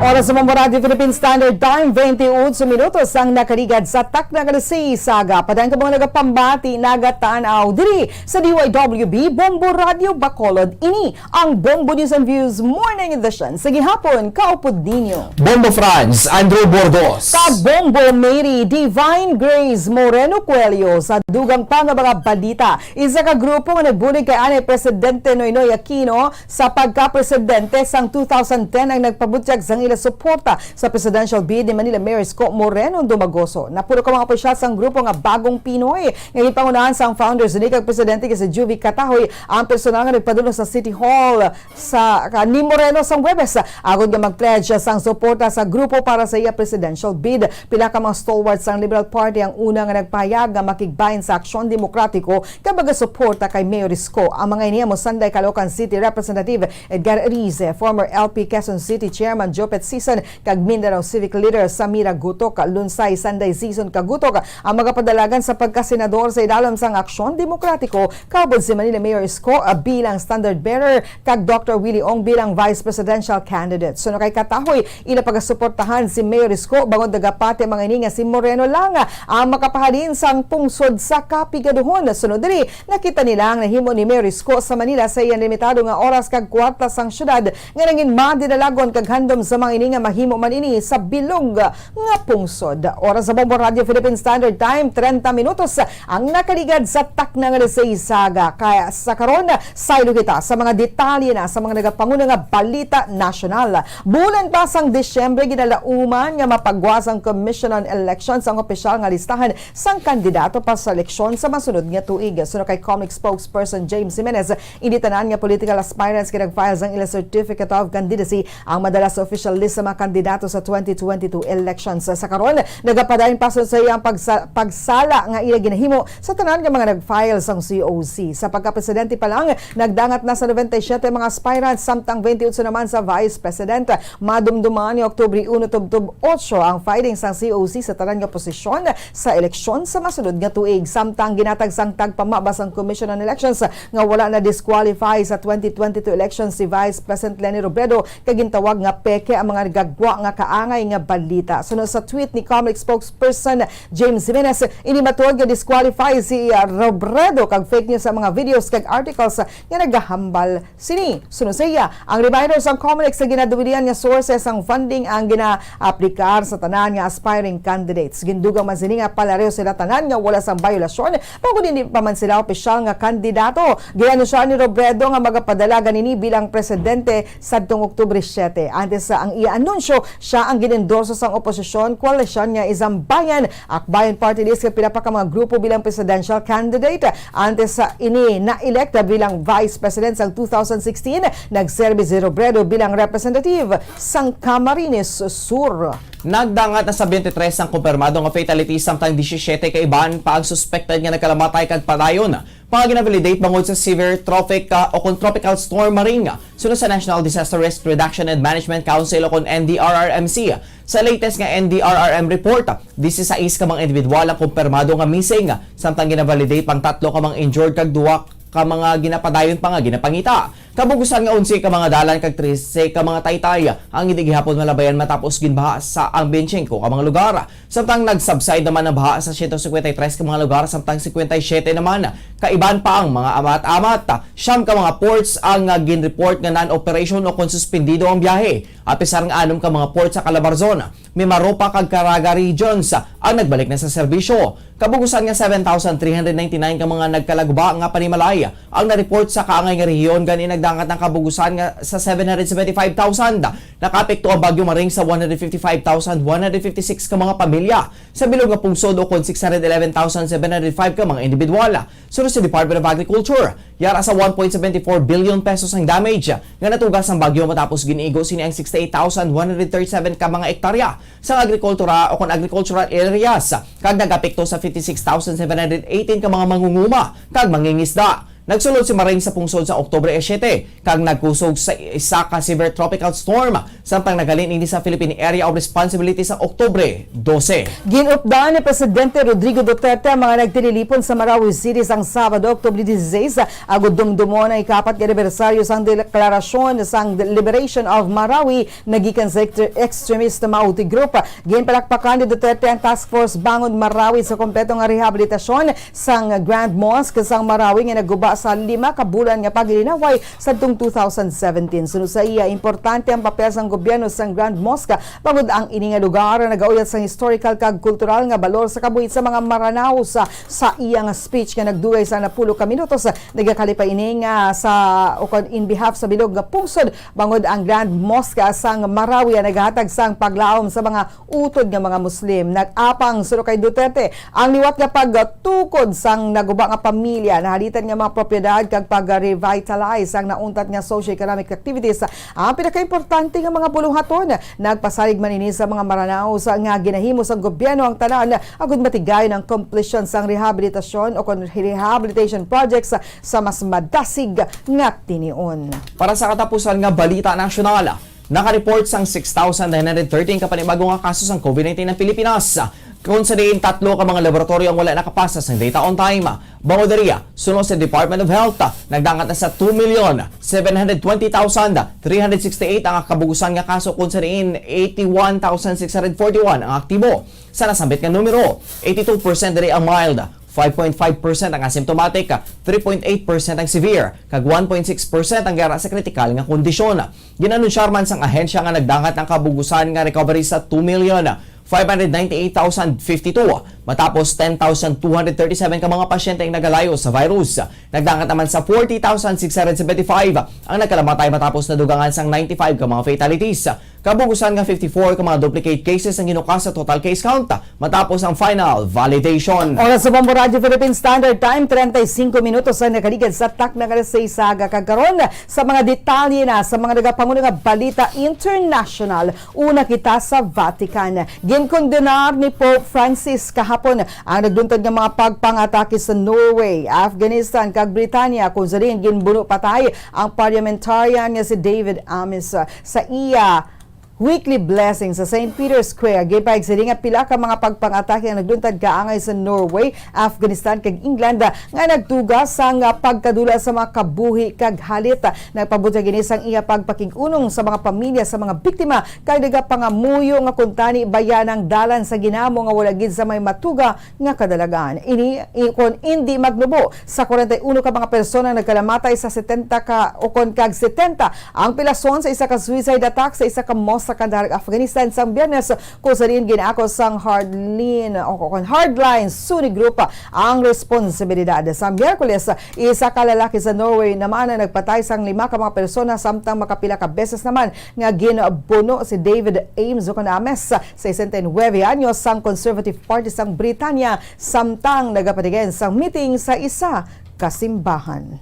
Oras sa Bombo Radyo Philippine Standard Time, twenty-eight minutos ang nakaligad sa takna nga alas sais sa aga. Padayon ka mga nagapambati, nagatan-aw diri sa D Y W B, Bombo Radyo Bacolod. Ini ang Bombo News and Views Morning Edition sa gihapon, kaupod ninyo Bombo Franz, Andrew Bordos. Ka Bombo Mary, Divine Grace Moreno Cuello. Sa dugang pa nga mga balita, isa ka grupo nga nagbulig kay anay Presidente Noynoy Aquino sa pagkapresidente sang two thousand ten ang nagpabutyag sang ila suporta sa presidential bid ni Manila Mayor Isko Moreno Dumagoso. Napulo ka mga opisyal sang grupo nga Bagong Pinoy nga ginpangunahan sang founders ni kag presidente nga si Juvie Catahoy ang personal nga nagpadulong sa City Hall sa ka-, ni Moreno sang Huwebes, agod nga mag-pledge sang suporta sa grupo para sa iya presidential bid. Pila ka mga stalwarts sang Liberal Party ang una nga nagpahayag nga makigbahin sa Aksyon Demokratiko kag magasuporta kay Mayor Isko. Ang mga ini amo sanday Caloocan City Representative Edgar Erice, former L P Quezon City Chairman Jopet Sison, kag Mindanao Civic Leader Samira Gutok. Lunsay, sanday Sison kag Gutok ang magapadalagan sa pagkasenador sa idalom sang Aksyon Demokratiko, kaupod si Manila Mayor Isko, ah, bilang standard bearer, kag Doctor Willie Ong bilang vice presidential candidate. Suno kay Catahoy, ila pagasuportahan si Mayor Isko, bangod nagapati ang mga ini nga si Moreno lang ang makapahalin sang pungsod sa kapigaduhon. Sunod diri, nakita nila ang nahimo ni Mayor Isko sa Manila sa iyang limitado nga oras kag kwarta sang syudad nga nangin madinalagon kag handom sa mga ini nga mahimo man ini sa bilog nga pungsod. Oras sa Bombo Radio Philippine Standard Time, treinta minutos ang nakaligad sa takna nga alas sais aga. Kaya sa karon, saylo kita sa mga detalye na sa mga nagapanguna nga balita nasyonal. Bulan pa sang Disyembre, ginalauman nga mapagwa sang Commission on Elections ang opisyal nga listahan sang kandidato pa sa eleksyon sa masunod nga tuig. Suno kay Comelec spokesperson James Jimenez, hindi tanan nga political aspirants nga nag-file sang ila Certificate of Candidacy ang madala sa official list sa mga kandidato sa twenty twenty-two elections. Sa karon, nagapadayon pa sa iyang pagsa-, pagsala nga ila ginahimo sa tanan nga mga nag-file sang C O C. Sa pagkapresidente pa lang, nagdangat na sa ninety-seven mga aspirants, samtang twenty-eight naman sa vice president. Madumduman ni Oktubre uno tubtob otso ang filing sang C O C sa tanan nga posisyon sa eleksyon sa masunod nga tuig. Samtang ginatag sang tagpamabas ang Commission on Elections nga wala na disqualify sa twenty twenty-two election si Vice President Leni Robredo, kay gintawag nga peke ang mga nagagwa nga kaangay nga balita. Suno sa tweet ni Comelec spokesperson James Jimenez, ini matuod nga disqualify si, ah, Robredo kag fake news ang mga videos kag articles nga nagahambal sini. Suno sa iya, ang reminder sang Comelec sa ginaduwilian nga sources sang funding ang gina-aplikar sa tanan nga aspiring candidates. Gindugang man sini nga palareho sila tanan nga wala sang bayolasyon, bangod hindi pa man sila opisyal nga kandidato. Ginanunsyo ni Robredo nga magapadala gani ini bilang presidente sadtong Oktubre siete. Antes sa ang iya anunsyo, siya ang gin-endorso sang oposisyon koalisyon nga Isang Bayan, Akbayan Party List kag pila pa ka mga grupo bilang presidential candidate. Antes sa ini na-elect bilang vice president sang two thousand sixteen, nagserbi si Robredo bilang representative sang Camarines Sur. Nagdangat na sa twenty-three ang kumpirmado nga fatality, samtang disisyete ka iban pa ang suspected nga nagkalamatay kag padayon pa nga gina-validate bangod sa severe trophic, ah, o kon tropical storm Maring. Suno sa National Disaster Risk Reduction and Management Council o kon N D R R M C, sa latest nga N D R R M report, disisais ka mga individual ang kumpirmado nga missing, samtang gina-validate pang tatlo ka mga injured kag duha ka mga ginapadayon pa nga ginapangita. Kabugusan nga onse ka mga dalan kag trese ka mga taytay ang hindi gihapon malabayan matapos ginbaha sa ang twenty-five ka mga lugar. Samtang nag-subside naman ang baha sa siyento cincuenta y tres ka mga lugar, samtang cincuenta y siete naman ka iban pa ang mga amat-amat. Siyam ka mga ports ang, ah, gin-report nga non-operation o kon suspendido ang biyahe, apisar nga anom ka mga ports sa Calabarzon, Mimaropa kag Caraga regions ang nagbalik na sa serbisyo. Kabugusan nga seven thousand three hundred ninety-nine ka mga nagkalaguba nga panimalay ang na-report sa kaangay nga rehiyon, gani nagdangat ang kabugusan nga sa seven hundred seventy-five thousand. Nakaapekto ang Bagyo Maring sa one hundred fifty-five thousand one hundred fifty-six ka mga pamilya sa bilog nga pungsod, o kon six hundred eleven thousand seven hundred five ka mga individual. Suno sa Department of Agriculture, yara sa one point seven four billion pesos ang damage nga natuga sang bagyo, matapos gin-igo sini ang sixty-eight thousand one hundred thirty-seven ka mga ektarya sang agrikultura o kon agricultural areas, kag nag-apekto sa fifty-six thousand seven hundred eighteen ka mga mangunguma kag mangingisda. Nagsulod si Maring sa pungsod sa Oktubre siete, kag nagkusog sa isa ka severe tropical storm, samtang naghalin ini sa Philippine Area of Responsibility sa Oktubre dose. Gin-updan ni Presidente Rodrigo Duterte ang mga nagtililipon sa Marawi City sang Sabado, Oktubre dieciséis, agud dumdumon ang ikapat nga anibersaryo sang deklarasyon sang Liberation of Marawi nagikan sa extre-, extremist Maute Group. Ginpalakpakan ni Duterte ang task force Bangon Marawi sa kompleto nga rehabilitasyon sang Grand Mosque sang Marawi nga naguba sa lima ka bulan nga paglinaway sadtong two thousand seventeen. Suno sa iya, importante ang papel sang gobyerno sang Grand Mosque, bangod ang ini nga lugar nagauyat sang historical kag kultural nga balor sa kabuhi sa mga Maranao. Sa, sa iya nga speech nga nagdugay sa napulo ka minutos, nagakali pa ini nga sa, o kon in behalf sa bilog nga pungsod, bangod ang Grand Mosque sang Marawi ang nagahatag sang paglaom sa mga utod nga mga Muslim. Nag-apang, suno kay Duterte, ang liwat nga pagtukod sang naguba nga pamilya, nahalitan nga mga propiedad kag pag-revitalize ang nauntat nga socio-economic activities ang pinakaimportante nga mga buluhaton. Nagpasalig man ini sa mga Maranao sa nga ginahimo sang gobyerno ang tanan agud matigayon ang completion sang rehabilitasyon o kon rehabilitation projects sa mas madasig nga tinion. Para sa katapusan nga balita nasyonal, naka-report sang six thousand nine hundred thirteen ka panibago nga kaso sang COVID nineteen ang Pilipinas, kung sa diin tatlo ka mga laboratoryo ang wala nakapasa sang data on time. Bangod diri, suno sa Department of Health, nagdangat na sa two million seven hundred twenty thousand three hundred sixty-eight ang kabugusan nga kaso, kung sa diin eighty-one thousand six hundred forty-one ang aktibo. Sa nasambit nga numero, eighty-two percent diri ang mild, Five point five percent ang asymptomatic, three point eight percent ang severe, kag one point six percent ang yara sa kritikal nga kondisyon. Ginanunsyar man sang ahensya nga nagdangat ang kabugusan nga recovery sa two million five hundred ninety-eight thousand fifty-two, matapos ten thousand two hundred thirty-seven ka mga pasyente ang nagalayo sa virus. Nagdangat naman sa forty thousand six hundred seventy-five ang nagkalamatay, matapos nadugangan sang ninety-five ka mga fatalities. Kabugusan nga fifty-four ka mga duplicate cases ang ginukas sa total case count matapos ang final validation. Oras sa Bombo Radyo Philippine Standard Time, treinta y cinco minutos ang nakaligad sa takna nga alas seis sa aga. Kag karon, sa mga detalye na sa mga nagapangulo nga balita international, una kita sa Vatican. Ginkondenar ni Pope Francis kahapon ang nagluntad nga mga pagpangatake sa Norway, Afghanistan, kag Britanya, kung sa diin ginbuno patay ang parliamentarian nga si David Amess. Sa iya weekly blessing sa Saint Peter's Square, ginpahayag sini nga pila ka mga pagpangatake ang nagluntad kaangay sa Norway, Afghanistan, kag England, nga nagtuga sang pagkadula sa mga kabuhi kag halit. Nagpabutyag ini sang iya pagpakig-unong sa mga pamilya sa mga biktima, kag nagapangamuyo nga kuntani bayanang dalan sa ginamo nga wala gid sa may matuga nga kadalagan. Ini, i-, kon indi magnubo, sa kwarenta y uno ka mga persona ang nagkalamatay, sa setenta ka, o kon kag setenta ang pilason sa isa ka suicide attack sa isa ka mosque sa Kandahar, Afghanistan, sang Biyernes, kung sa diin gin-ako sang Hardline, o kon Hardline Sunni Group ang responsibilidad. Sa Miyerkules, isa ka lalaki sa Norway naman ang nagpatay sang lima ka mga persona, samtang makapila ka beses naman nga ginbuno si David Amess, o kon Ames, sesenta y nuebe anyos, sang Conservative Party sang Britanya, samtang nagapatigin sang meeting sa isa ka simbahan.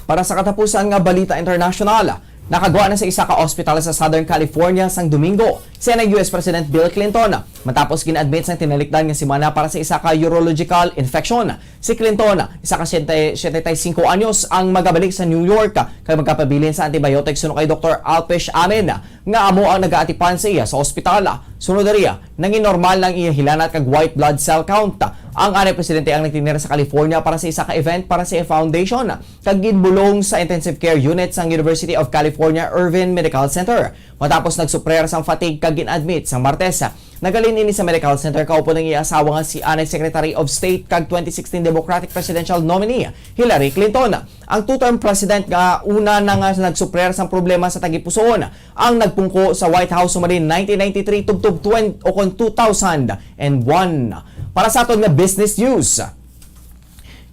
Para sa katapusan nga balita internasyonal, nakagwa na sa isa ka ospital sa Southern California sang Domingo si anay U S President Bill Clinton, matapos gin-admit sang tinalikdan nga semana para sa isa ka urological infection. Si Clinton, isa ka setenta y cinco anyos, ang magabalik sa New York kag magapabilin sa antibiotics suno kay Doktor Alpesh Amin, nga amo ang nagaatipan sa iya sa ospital. Sunod diri, nangin normal na ang iya hilanat kag white blood cell count. Ang anay presidente ang nagtinira sa California para sa isa ka event para sa iya foundation, kag ginbulong sa intensive care unit sang University of California Irvine Medical Center, matapos nagsuprer sang fatigue kag gin-admit sang Martes. Naghalin ini sa medical center kaupod ang iya asawa nga si anay Secretary of State kag twenty sixteen Democratic presidential nominee Hillary Clinton. Ang two-term president nga una na nga nagsuprer sang problema sa tagipusoon ang nagpungko sa White House sumari nineteen ninety-three tubtob twenty, o kon two thousand and one. Para sa aton nga business news,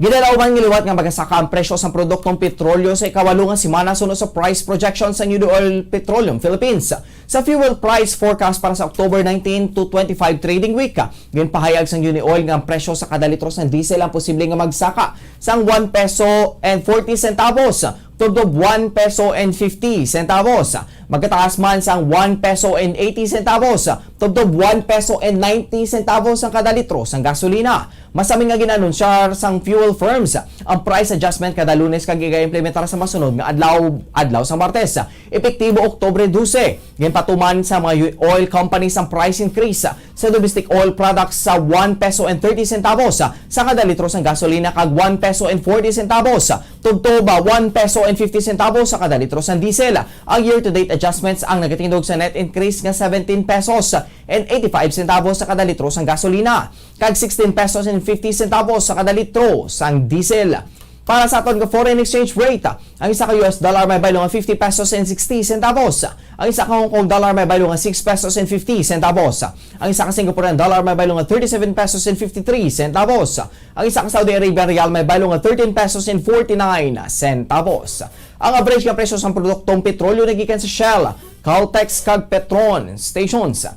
ginalauman nga liwat nga magasaka ang presyo sang produktong petrolyo sa ikawalo nga semana suno sa price projection sang Unioil Petroleum Philippines. Sa fuel price forecast para sa October nineteen to twenty-five trading week, ginpahayag sang Unioil nga ang presyo sa kada litro sang diesel ang posible nga magsaka sang one peso and forty centavos tubtob one peso and fifty centavos. Magkataas man sang one peso and eighty centavos tubtob one peso and ninety centavos ang kada litro sang gasolina. Masami nga gin-anunsyar sang fuel firms ang price adjustment kada Lunes kag iga-implementar sa masunod nga adlaw, adlaw sa Martes, epektibo Oktubre dose. Ginpatuman sa mga oil companies ang price increase sa domestic oil products sa one peso and thirty centavos sa kada litro sang gasolina kag one peso and forty centavos tubtob one peso and fifty centavos sa kada litro sang diesel. Ang year-to-date adjustments ang nagatindog sa net increase nga seventeen pesos and eighty-five centavos sa kada litro sang gasolina kag sixteen pesos and fifty centavos sa kada litro sang diesel. Para sa aton nga foreign exchange rate, ang isa ka U S dollar may baylo nga fifty pesos and sixty centavos. Ang isa ka Hong Kong dollar may baylo nga six pesos and fifty centavos. Ang isa ka Singaporean dollar may baylo nga thirty-seven pesos and fifty-three centavos. Ang isa ka Saudi Arabian riyal may baylo nga thirteen pesos and forty-nine centavos. Ang average nga presyo sang produktong petrolyo nagikan sa Shell, Caltex kag Petron stations.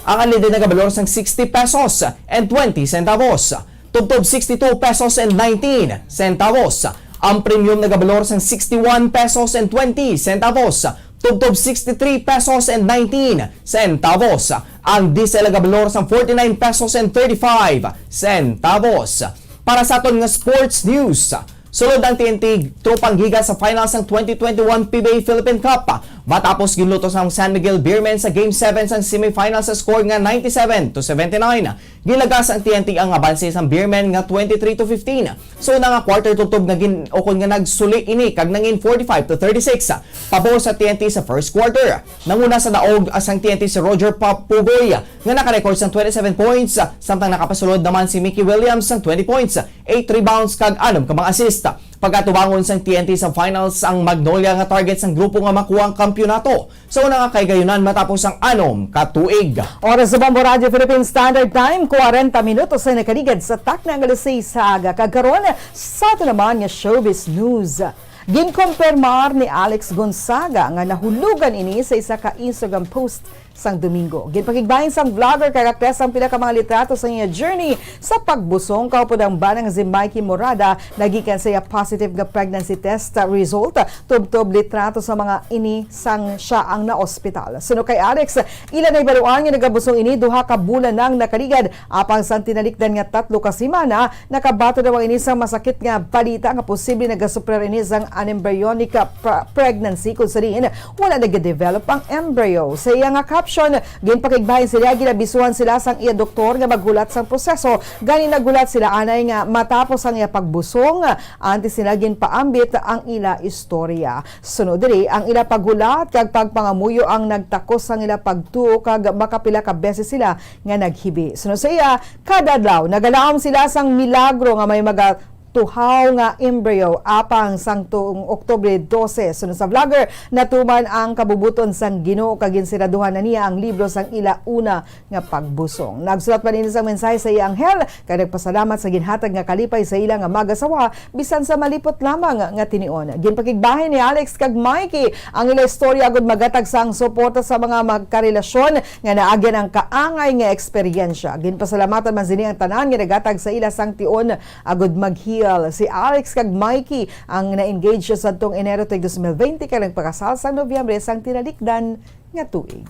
Ang unleaded nagabalor sang sixty pesos and twenty centavos, tubtob sixty-two pesos and nineteen centavos. Ang premium nagabalor sang sixty-one pesos and twenty centavos, tubtob sixty-three pesos and nineteen centavos. Ang diesel nagabalor sang forty-nine pesos and thirty-five centavos. Para sa aton nga sports news, sulod ang T N T Tropang giga sa final sang twenty twenty-one P B A Philippine Cup, Matapos ginlutos ang San Miguel Beermen sa Game seven sang semifinals sa score nga ninety-seven to seventy-nine, gilagas ang T N T ang abanse sang Beermen nga twenty-three to fifteen. Sa una nga quarter, tubtob nga gin-, ukon nga nagsuli ini kag nangin forty-five to thirty-six pabor sa T N T sa first quarter. Nanguna sa daog sang T N T si Roger Pop Pugoy nga naka-record sang twenty-seven points, samtang nakapasulod naman si Mickey Williams sang twenty points, eight rebounds kag anom ka mga assist. Pagatubangon sang T N T sa finals ang Magnolia nga target sang grupo nga makuha ang kampiyonato sa una nga kahigayonan matapos ang anom ka tuig. Oras sa Bombo Radyo Philippine Standard Time, kwarenta minutos na nakaligad sa takna nga alas seis sa aga. Kag karon, sa ato naman nga showbiz news. Ginkumpirmar ni Alex Gonzaga nga nahulugan ini sa isa ka Instagram post sang Domingo. Ginpakigbahin sang vlogger kag aktres ang pila ka mga litrato sa iya journey sa pagbusong, kaupod ang bana nga si Mikey Morada nagikan sa iya positive nga pregnancy test result. Tubtob litrato sa mga ini sang siya ang naospital. Suno kay Alex, ila nahibaluan nga nagabusong ini duha ka bulan nang nakaligad, apang sang tinalikdan nga tatlo ka semana, nakabaton daw ini sang masakit nga balita nga posible nagasuprir ini sang unembryonic, ah, pra-, pregnancy, kung sa diin wala nagadevelop ang embryo. Sa iya nga caption, ginpakigbahin sila, ginabisuhan sila sang iya doktor nga maghulat sang proseso. Gani naghulat sila anay nga matapos ang iya pagbusong, antes nila ginpaambit ang ila istorya. Sunod diri, ang ila paghulat kag pagpangamuyo ang nagtakos sang ila pagtuo kag makapila ka beses sila nga naghibi. Sunod sa iya, kada adlaw nagalaom sila sang milagro nga may magatuhaw nga embryo. Apang sang tuong Oktubre dose, sunod sa vlogger, natuman ang kabubuton sang Ginoo kag ginsiraduhan na niya ang libro sang ila una nga pagbusong. Nagsulat pa niya sang mensahe sa iya anghel kag nagpasalamat sa ginhatag nga kalipay sa ila nga mag-asawa bisan sa malipot lamang nga tinion. Ginpakigbahin ni Alex kag Mikey ang ila istorya agud maghatag sang suporta sa mga magkarelasyon nga naagyan ang kaangay nga eksperyensya. Ginpasalamatan man sini ang tanan nga naghatag sa ila sang tion agud mag-heal. Si Alex kag Mikey ang na-engage sadtong Enero tuig dos mil bente kag nagpakasal sang Nobyembre sang tinalikdan nga tuig.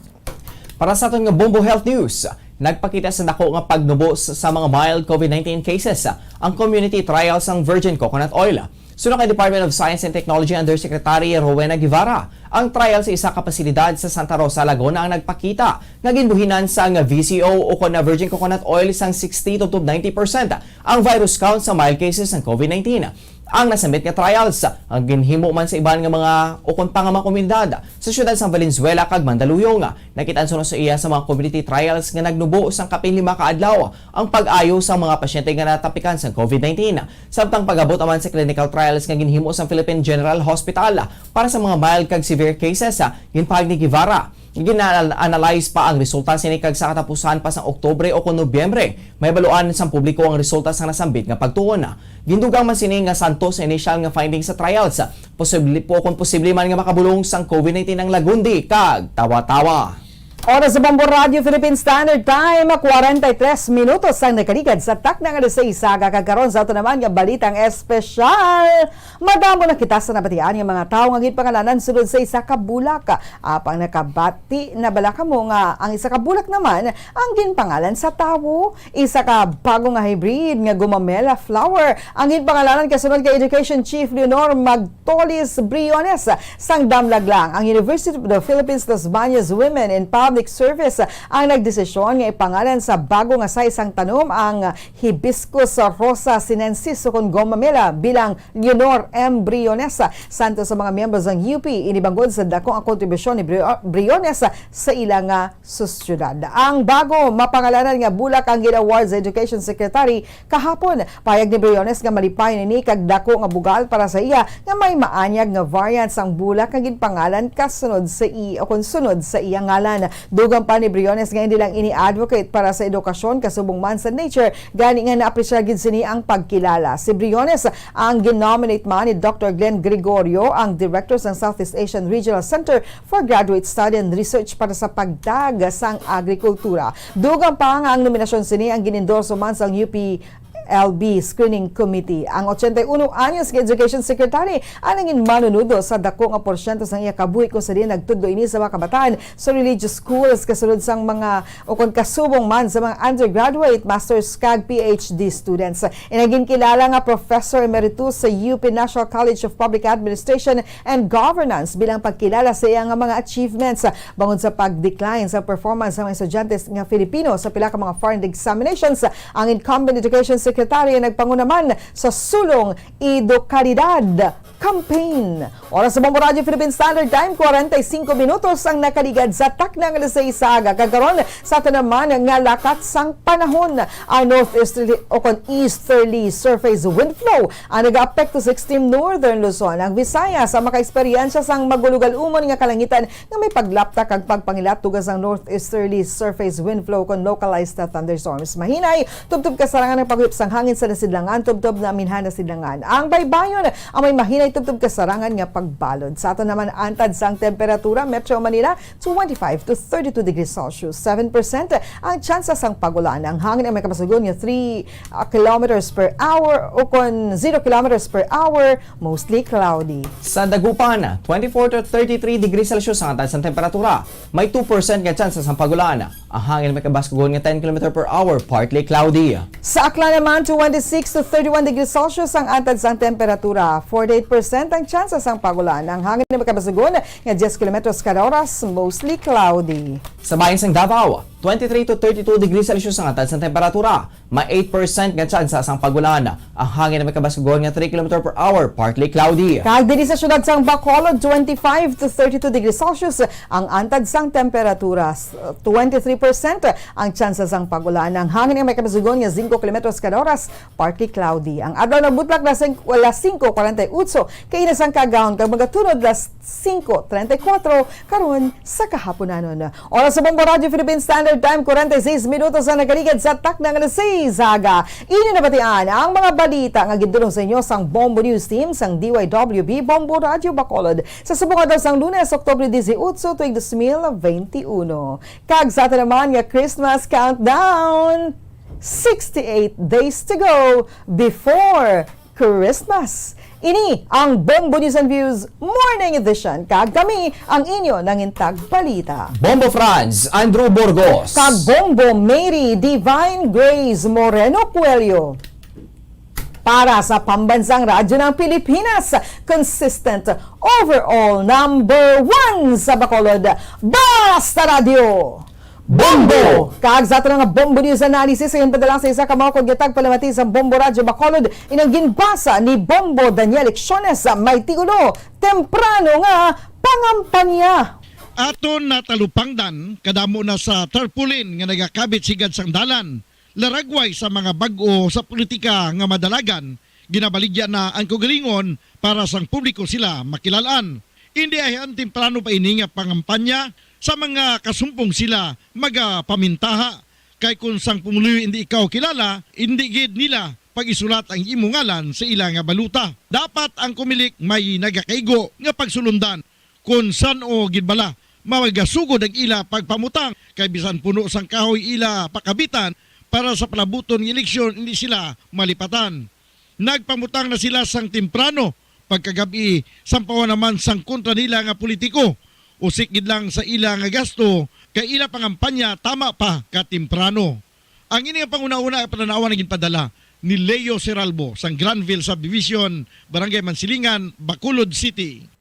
Para sa aton nga Bombo Health News, nagpakita sa dako nga pagnubo s-, sa mga mild COVID nineteen cases ang community trial sang virgin coconut oil. Suno kay Department of Science and Technology Undersecretary Rowena Guevara, ang trial sa isa ka pasilidad sa Santa Rosa, Laguna ang nagpakita nga ginbuhinan sang V C O ukon na virgin coconut oil sang sixty to ninety percent ang virus count sa mild cases sang COVID nineteen. Ang nasambit nga trials ang ginhimo man sa iban nga mga ukon pa nga mga komunidad sa siyudad sang Valenzuela kag Mandaluyong. Nakit-an suno sa iya sa mga community trials nga nagnubo sang kapin lima ka adlaw ang pag-ayo sang mga pasyente nga natapikan sang COVID nineteen. Samtang pag-abot naman sa clinical trials nga ginhimo sang Philippine General Hospital para sa mga mild kag severe cases, ginpahayag ni Guevara, gina-analyze pa ang resulta sini kag sa katapusan pa sang Oktubre o kon Nobyembre, mahibaluan sang publiko ang resulta sang nasambit nga pagtuon. Gindugang man sini nga santo sa initial nga findings sa trials, posible po kon posible man nga makabulong sang COVID nineteen ang Lagundi kag Tawa-Tawa. Oras sa Bombo Radyo Philippine Standard Time, kwarenta y tres minutos ang nakaligad sa takna nga alas seis sa aga. Kag karon sa ato naman nga balitang espesyal. Madamo na kita sa nabatian nga mga tawo nga ginpangalanan sulod sa isa ka bulak. Apang nakabati na bala kamo nga ang isa ka bulak naman ang ginpangalan sa tawo? Isa ka bago nga hybrid nga gumamela flower ang ginpangalanan kasunod kay Education Chief Leonor Magtolis Briones. Sang damlag lang, ang University of the Philippines Los Baños Women in Public Service ang nagdesisyon nga ipangalan sa bago nga size sang tanom ang Hibiscus rosa sinensis, ukon gomamela, bilang Leonor M. Briones. Santo sa mga miyembro sang U P, ini bangod sa dako nga kontribusyon ni Brio-, Briones sa ila nga sosyedad. Ang bago mapangalanan nga bulak ang gin-award sa Education Secretary kahapon. Pahayag ni Briones nga malipayon ini kag dako nga bugal para sa iya nga may maanyag nga variant sang bulak nga ginpangalan kasunod sa i-, o kon sunod sa iya ngalan. Dugang pa ni Briones nga hindi lang ini advocate para sa edukasyon kasubong man sa nature, gani nga naapresyar gid sini ang pagkilala. Si Briones ang gin-nominate man ni Doctor Glenn Gregorio, ang director sang Southeast Asian Regional Center for Graduate Study and Research para sa pagtag sang agrikultura. Dugang pa nga ang nominasyon sini ang gin-endorso man sang U P L B Screening Committee. Ang ochenta y uno anyos nga Education Secretary ang nangin manunudo sa dako nga porsyento sang iya kabuhi, kung sa diin nagtudlo ini sa mga kabataan sa religious schools, kasulod sang mga, o kon kasubong man sa mga undergraduate, master's, kag P H D students. Ina ginkilala nga Professor Emeritus sa U P National College of Public Administration and Governance bilang pagkilala sa iya nga mga achievements bangod sa pag-decline sa performance sa mga estudyante nga Filipino sa pila ka mga foreign examinations. Ang incumbent Education Secretary nagpanguna man sa Sulong Edukalidad Campaign. Oras sa Bombo Radyo Philippine Standard Time, kwarenta y singko minutos ang nakaligad sa takna nga alas sais sa aga. Kag karon, sa aton naman nga lakat sang panahon, ang northeasterly o kon easterly surface wind flow ang nagaapekto sa extreme northern Luzon, ang Visayas, ang makaeksperyensya sang magulugal-umon nga kalangitan nga may paglaptak kag pagpangilat tungod sang northeasterly surface wind flow kon localized thunderstorms. Mahinay, tubtob kasarangan ang paghuip sang hangin sa nasidlangan, tubtob na minhan nasidlangan. Ang baybayon ang may mahinay tubtob kasarangan nga pagbalod. Sa aton naman antad sang temperatura, Metro Manila, twenty-five to thirty-two degrees Celsius, seven percent ang tsansa sang pag-ulan. Ang hangin ang may kabasugon nga three, ah, kilometers per hour o kon zero kilometers per hour, mostly cloudy. Sa Dagupan, twenty-four to thirty-three degrees Celsius ang antad sang temperatura. May two percent nga tsansa sang pag-ulan. Ang hangin may kabaskugon nga ten kilometer per hour, partly cloudy. Sa Aklan naman, twenty-six to thirty-one degrees Celsius ang antad sang temperatura. Forty-eight percent ang tsansa sang pag-ulan. Ang hangin may kabaskugon nga diyes kilometros kada oras, mostly cloudy. Sa bahin sang Davao, twenty-three to thirty-two degrees Celsius ang antad sang temperatura. May eight percent nga tsansa sang pag-ulan. Ang hangin may kabaskugon nga three kilometer per hour, partly cloudy. Kag diri sa siyudad sang Bacolod, twenty-five to thirty-two degrees Celsius ang antad sang temperatura. Twenty-three percent ang tsansa sang pag-ulan. Ang hangin may kabaskugon nga singko kilometros kada oras, partly cloudy. Ang adlaw nagbutlak na sing-, alas singko kwarenta y otso, kaina sang kaagahon kag magatunod alas singko treinta y cuatro karon sa kahaponanon. Oras sa Bombo Radyo Philippine Standard Time, kwarenta y seis minutos ang nakaligad sa takna nga alas sais sa aga. Inyo nabatian ang mga balita nga gindulong sa inyo sang Bombo News Team sang D Y W B Bombo Radyo Bacolod sa subong adlaw sang Lunes, Oktubre dieciocho, tuig dos mil veintiuno. Kag sa aton naman nga Christmas countdown, sixty-eight days to go before Christmas. Ini ang Bombo News and Views Morning Edition, kag kami ang inyo nangintag balita. Bombo Franz, Andrew Burgos. Kag Bombo Mary Divine Grace Moreno Cuello. Para sa Pambansang Radyo ng Pilipinas, consistent, overall number one sa Bacolod, Basta Radyo. Bombo! Kag sa aton nga Bombo News Analysis, sa ginpadala sa isa ka maukod nga tagpalamati sa Bombo Radyo Bacolod, inang ginbasa ni Bombo Daniel Lecciones, may titulo, Temprano nga Pangampanya. Aton natalupangdan, kadamo na sa tarpaulin nga nagakabit sigad sang dalan, laragway sa mga bag-o sa politika nga madalagan, ginabaligya na ang kaugalingon para sang publiko sila makilal-an. Indi ayan temprano pa ini nga pangampanya sa mga kasumpong sila magapamintaha, kay kon sang pumuluyo indi ikaw kilala, indi gid nila pag-isulat ang imo ngalan sa ila nga balota. Dapat ang Comelec may nagakaigo nga pagsulundan kon san-o gid bala magasugod ang ila pagpamutang, kay bisan puno sang kahoy ila pakabitan para sa palabuton nga eleksyon, indi sila malipatan. Nagpamutang na sila sang temprano pagkagab-i, sampawan naman sang kontra nila nga politiko. Usik gid lang sa ila nga gasto, kay ila pangampanya tama pa ka temprano. Ang ini nga panghunahuna ay panan-awan nga ginpadala ni Leo Seralbo sang Granville Subdivision, Barangay Mansilingan, Bacolod City.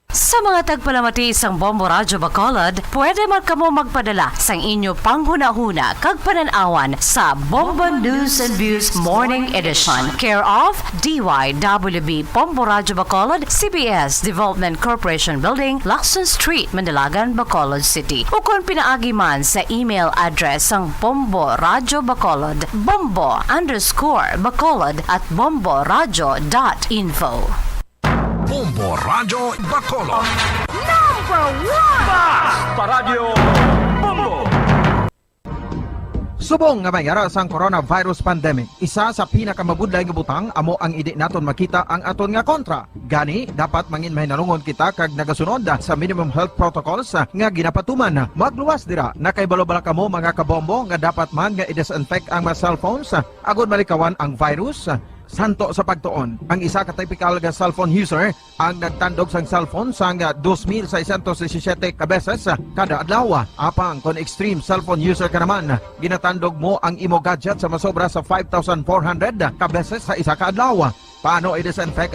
Sa mga tagpalamati sang Bombo Radyo Bacolod, pwede man kamo magpadala sang inyo panghunahuna kag panan-awan sa Bombo News and Views Morning Edition, care of D Y W B Bombo Radyo Bacolod, C B S Development Corporation Building, Lacson Street, Manalagan, Bacolod City, ukon pinaagi man sa email address sang Bombo Radyo Bacolod, bombo underscore bacolod at bombo radyo dot info. Bombo Radyo Bacolod. Number one! Basta Radyo Bombo! Subong nga may ara sang coronavirus pandemic, isa sa pinakamabudlay nga butang amo ang hindi naton makita ang aton nga kontra. Gani, dapat mangin mahinalungon kita kag nagasunod sa minimum health protocols nga ginapatuman. Magluwas dira, nakahibalo bala kamo, mga kabombo, nga dapat man nga i-disinfect ang mga cellphones agod malikawan ang virus? Santo sa pagtuon, ang isa ka typical nga cellphone user ang nagtandog sang cellphone sang dos mil seiscientos disisiete ka beses kada adlaw. Apang kon extreme cellphone user ka naman, ginatandog mo ang imo gadget sa masobra sa five thousand four hundred ka beses sa isa ka adlaw. Paano i-disinfect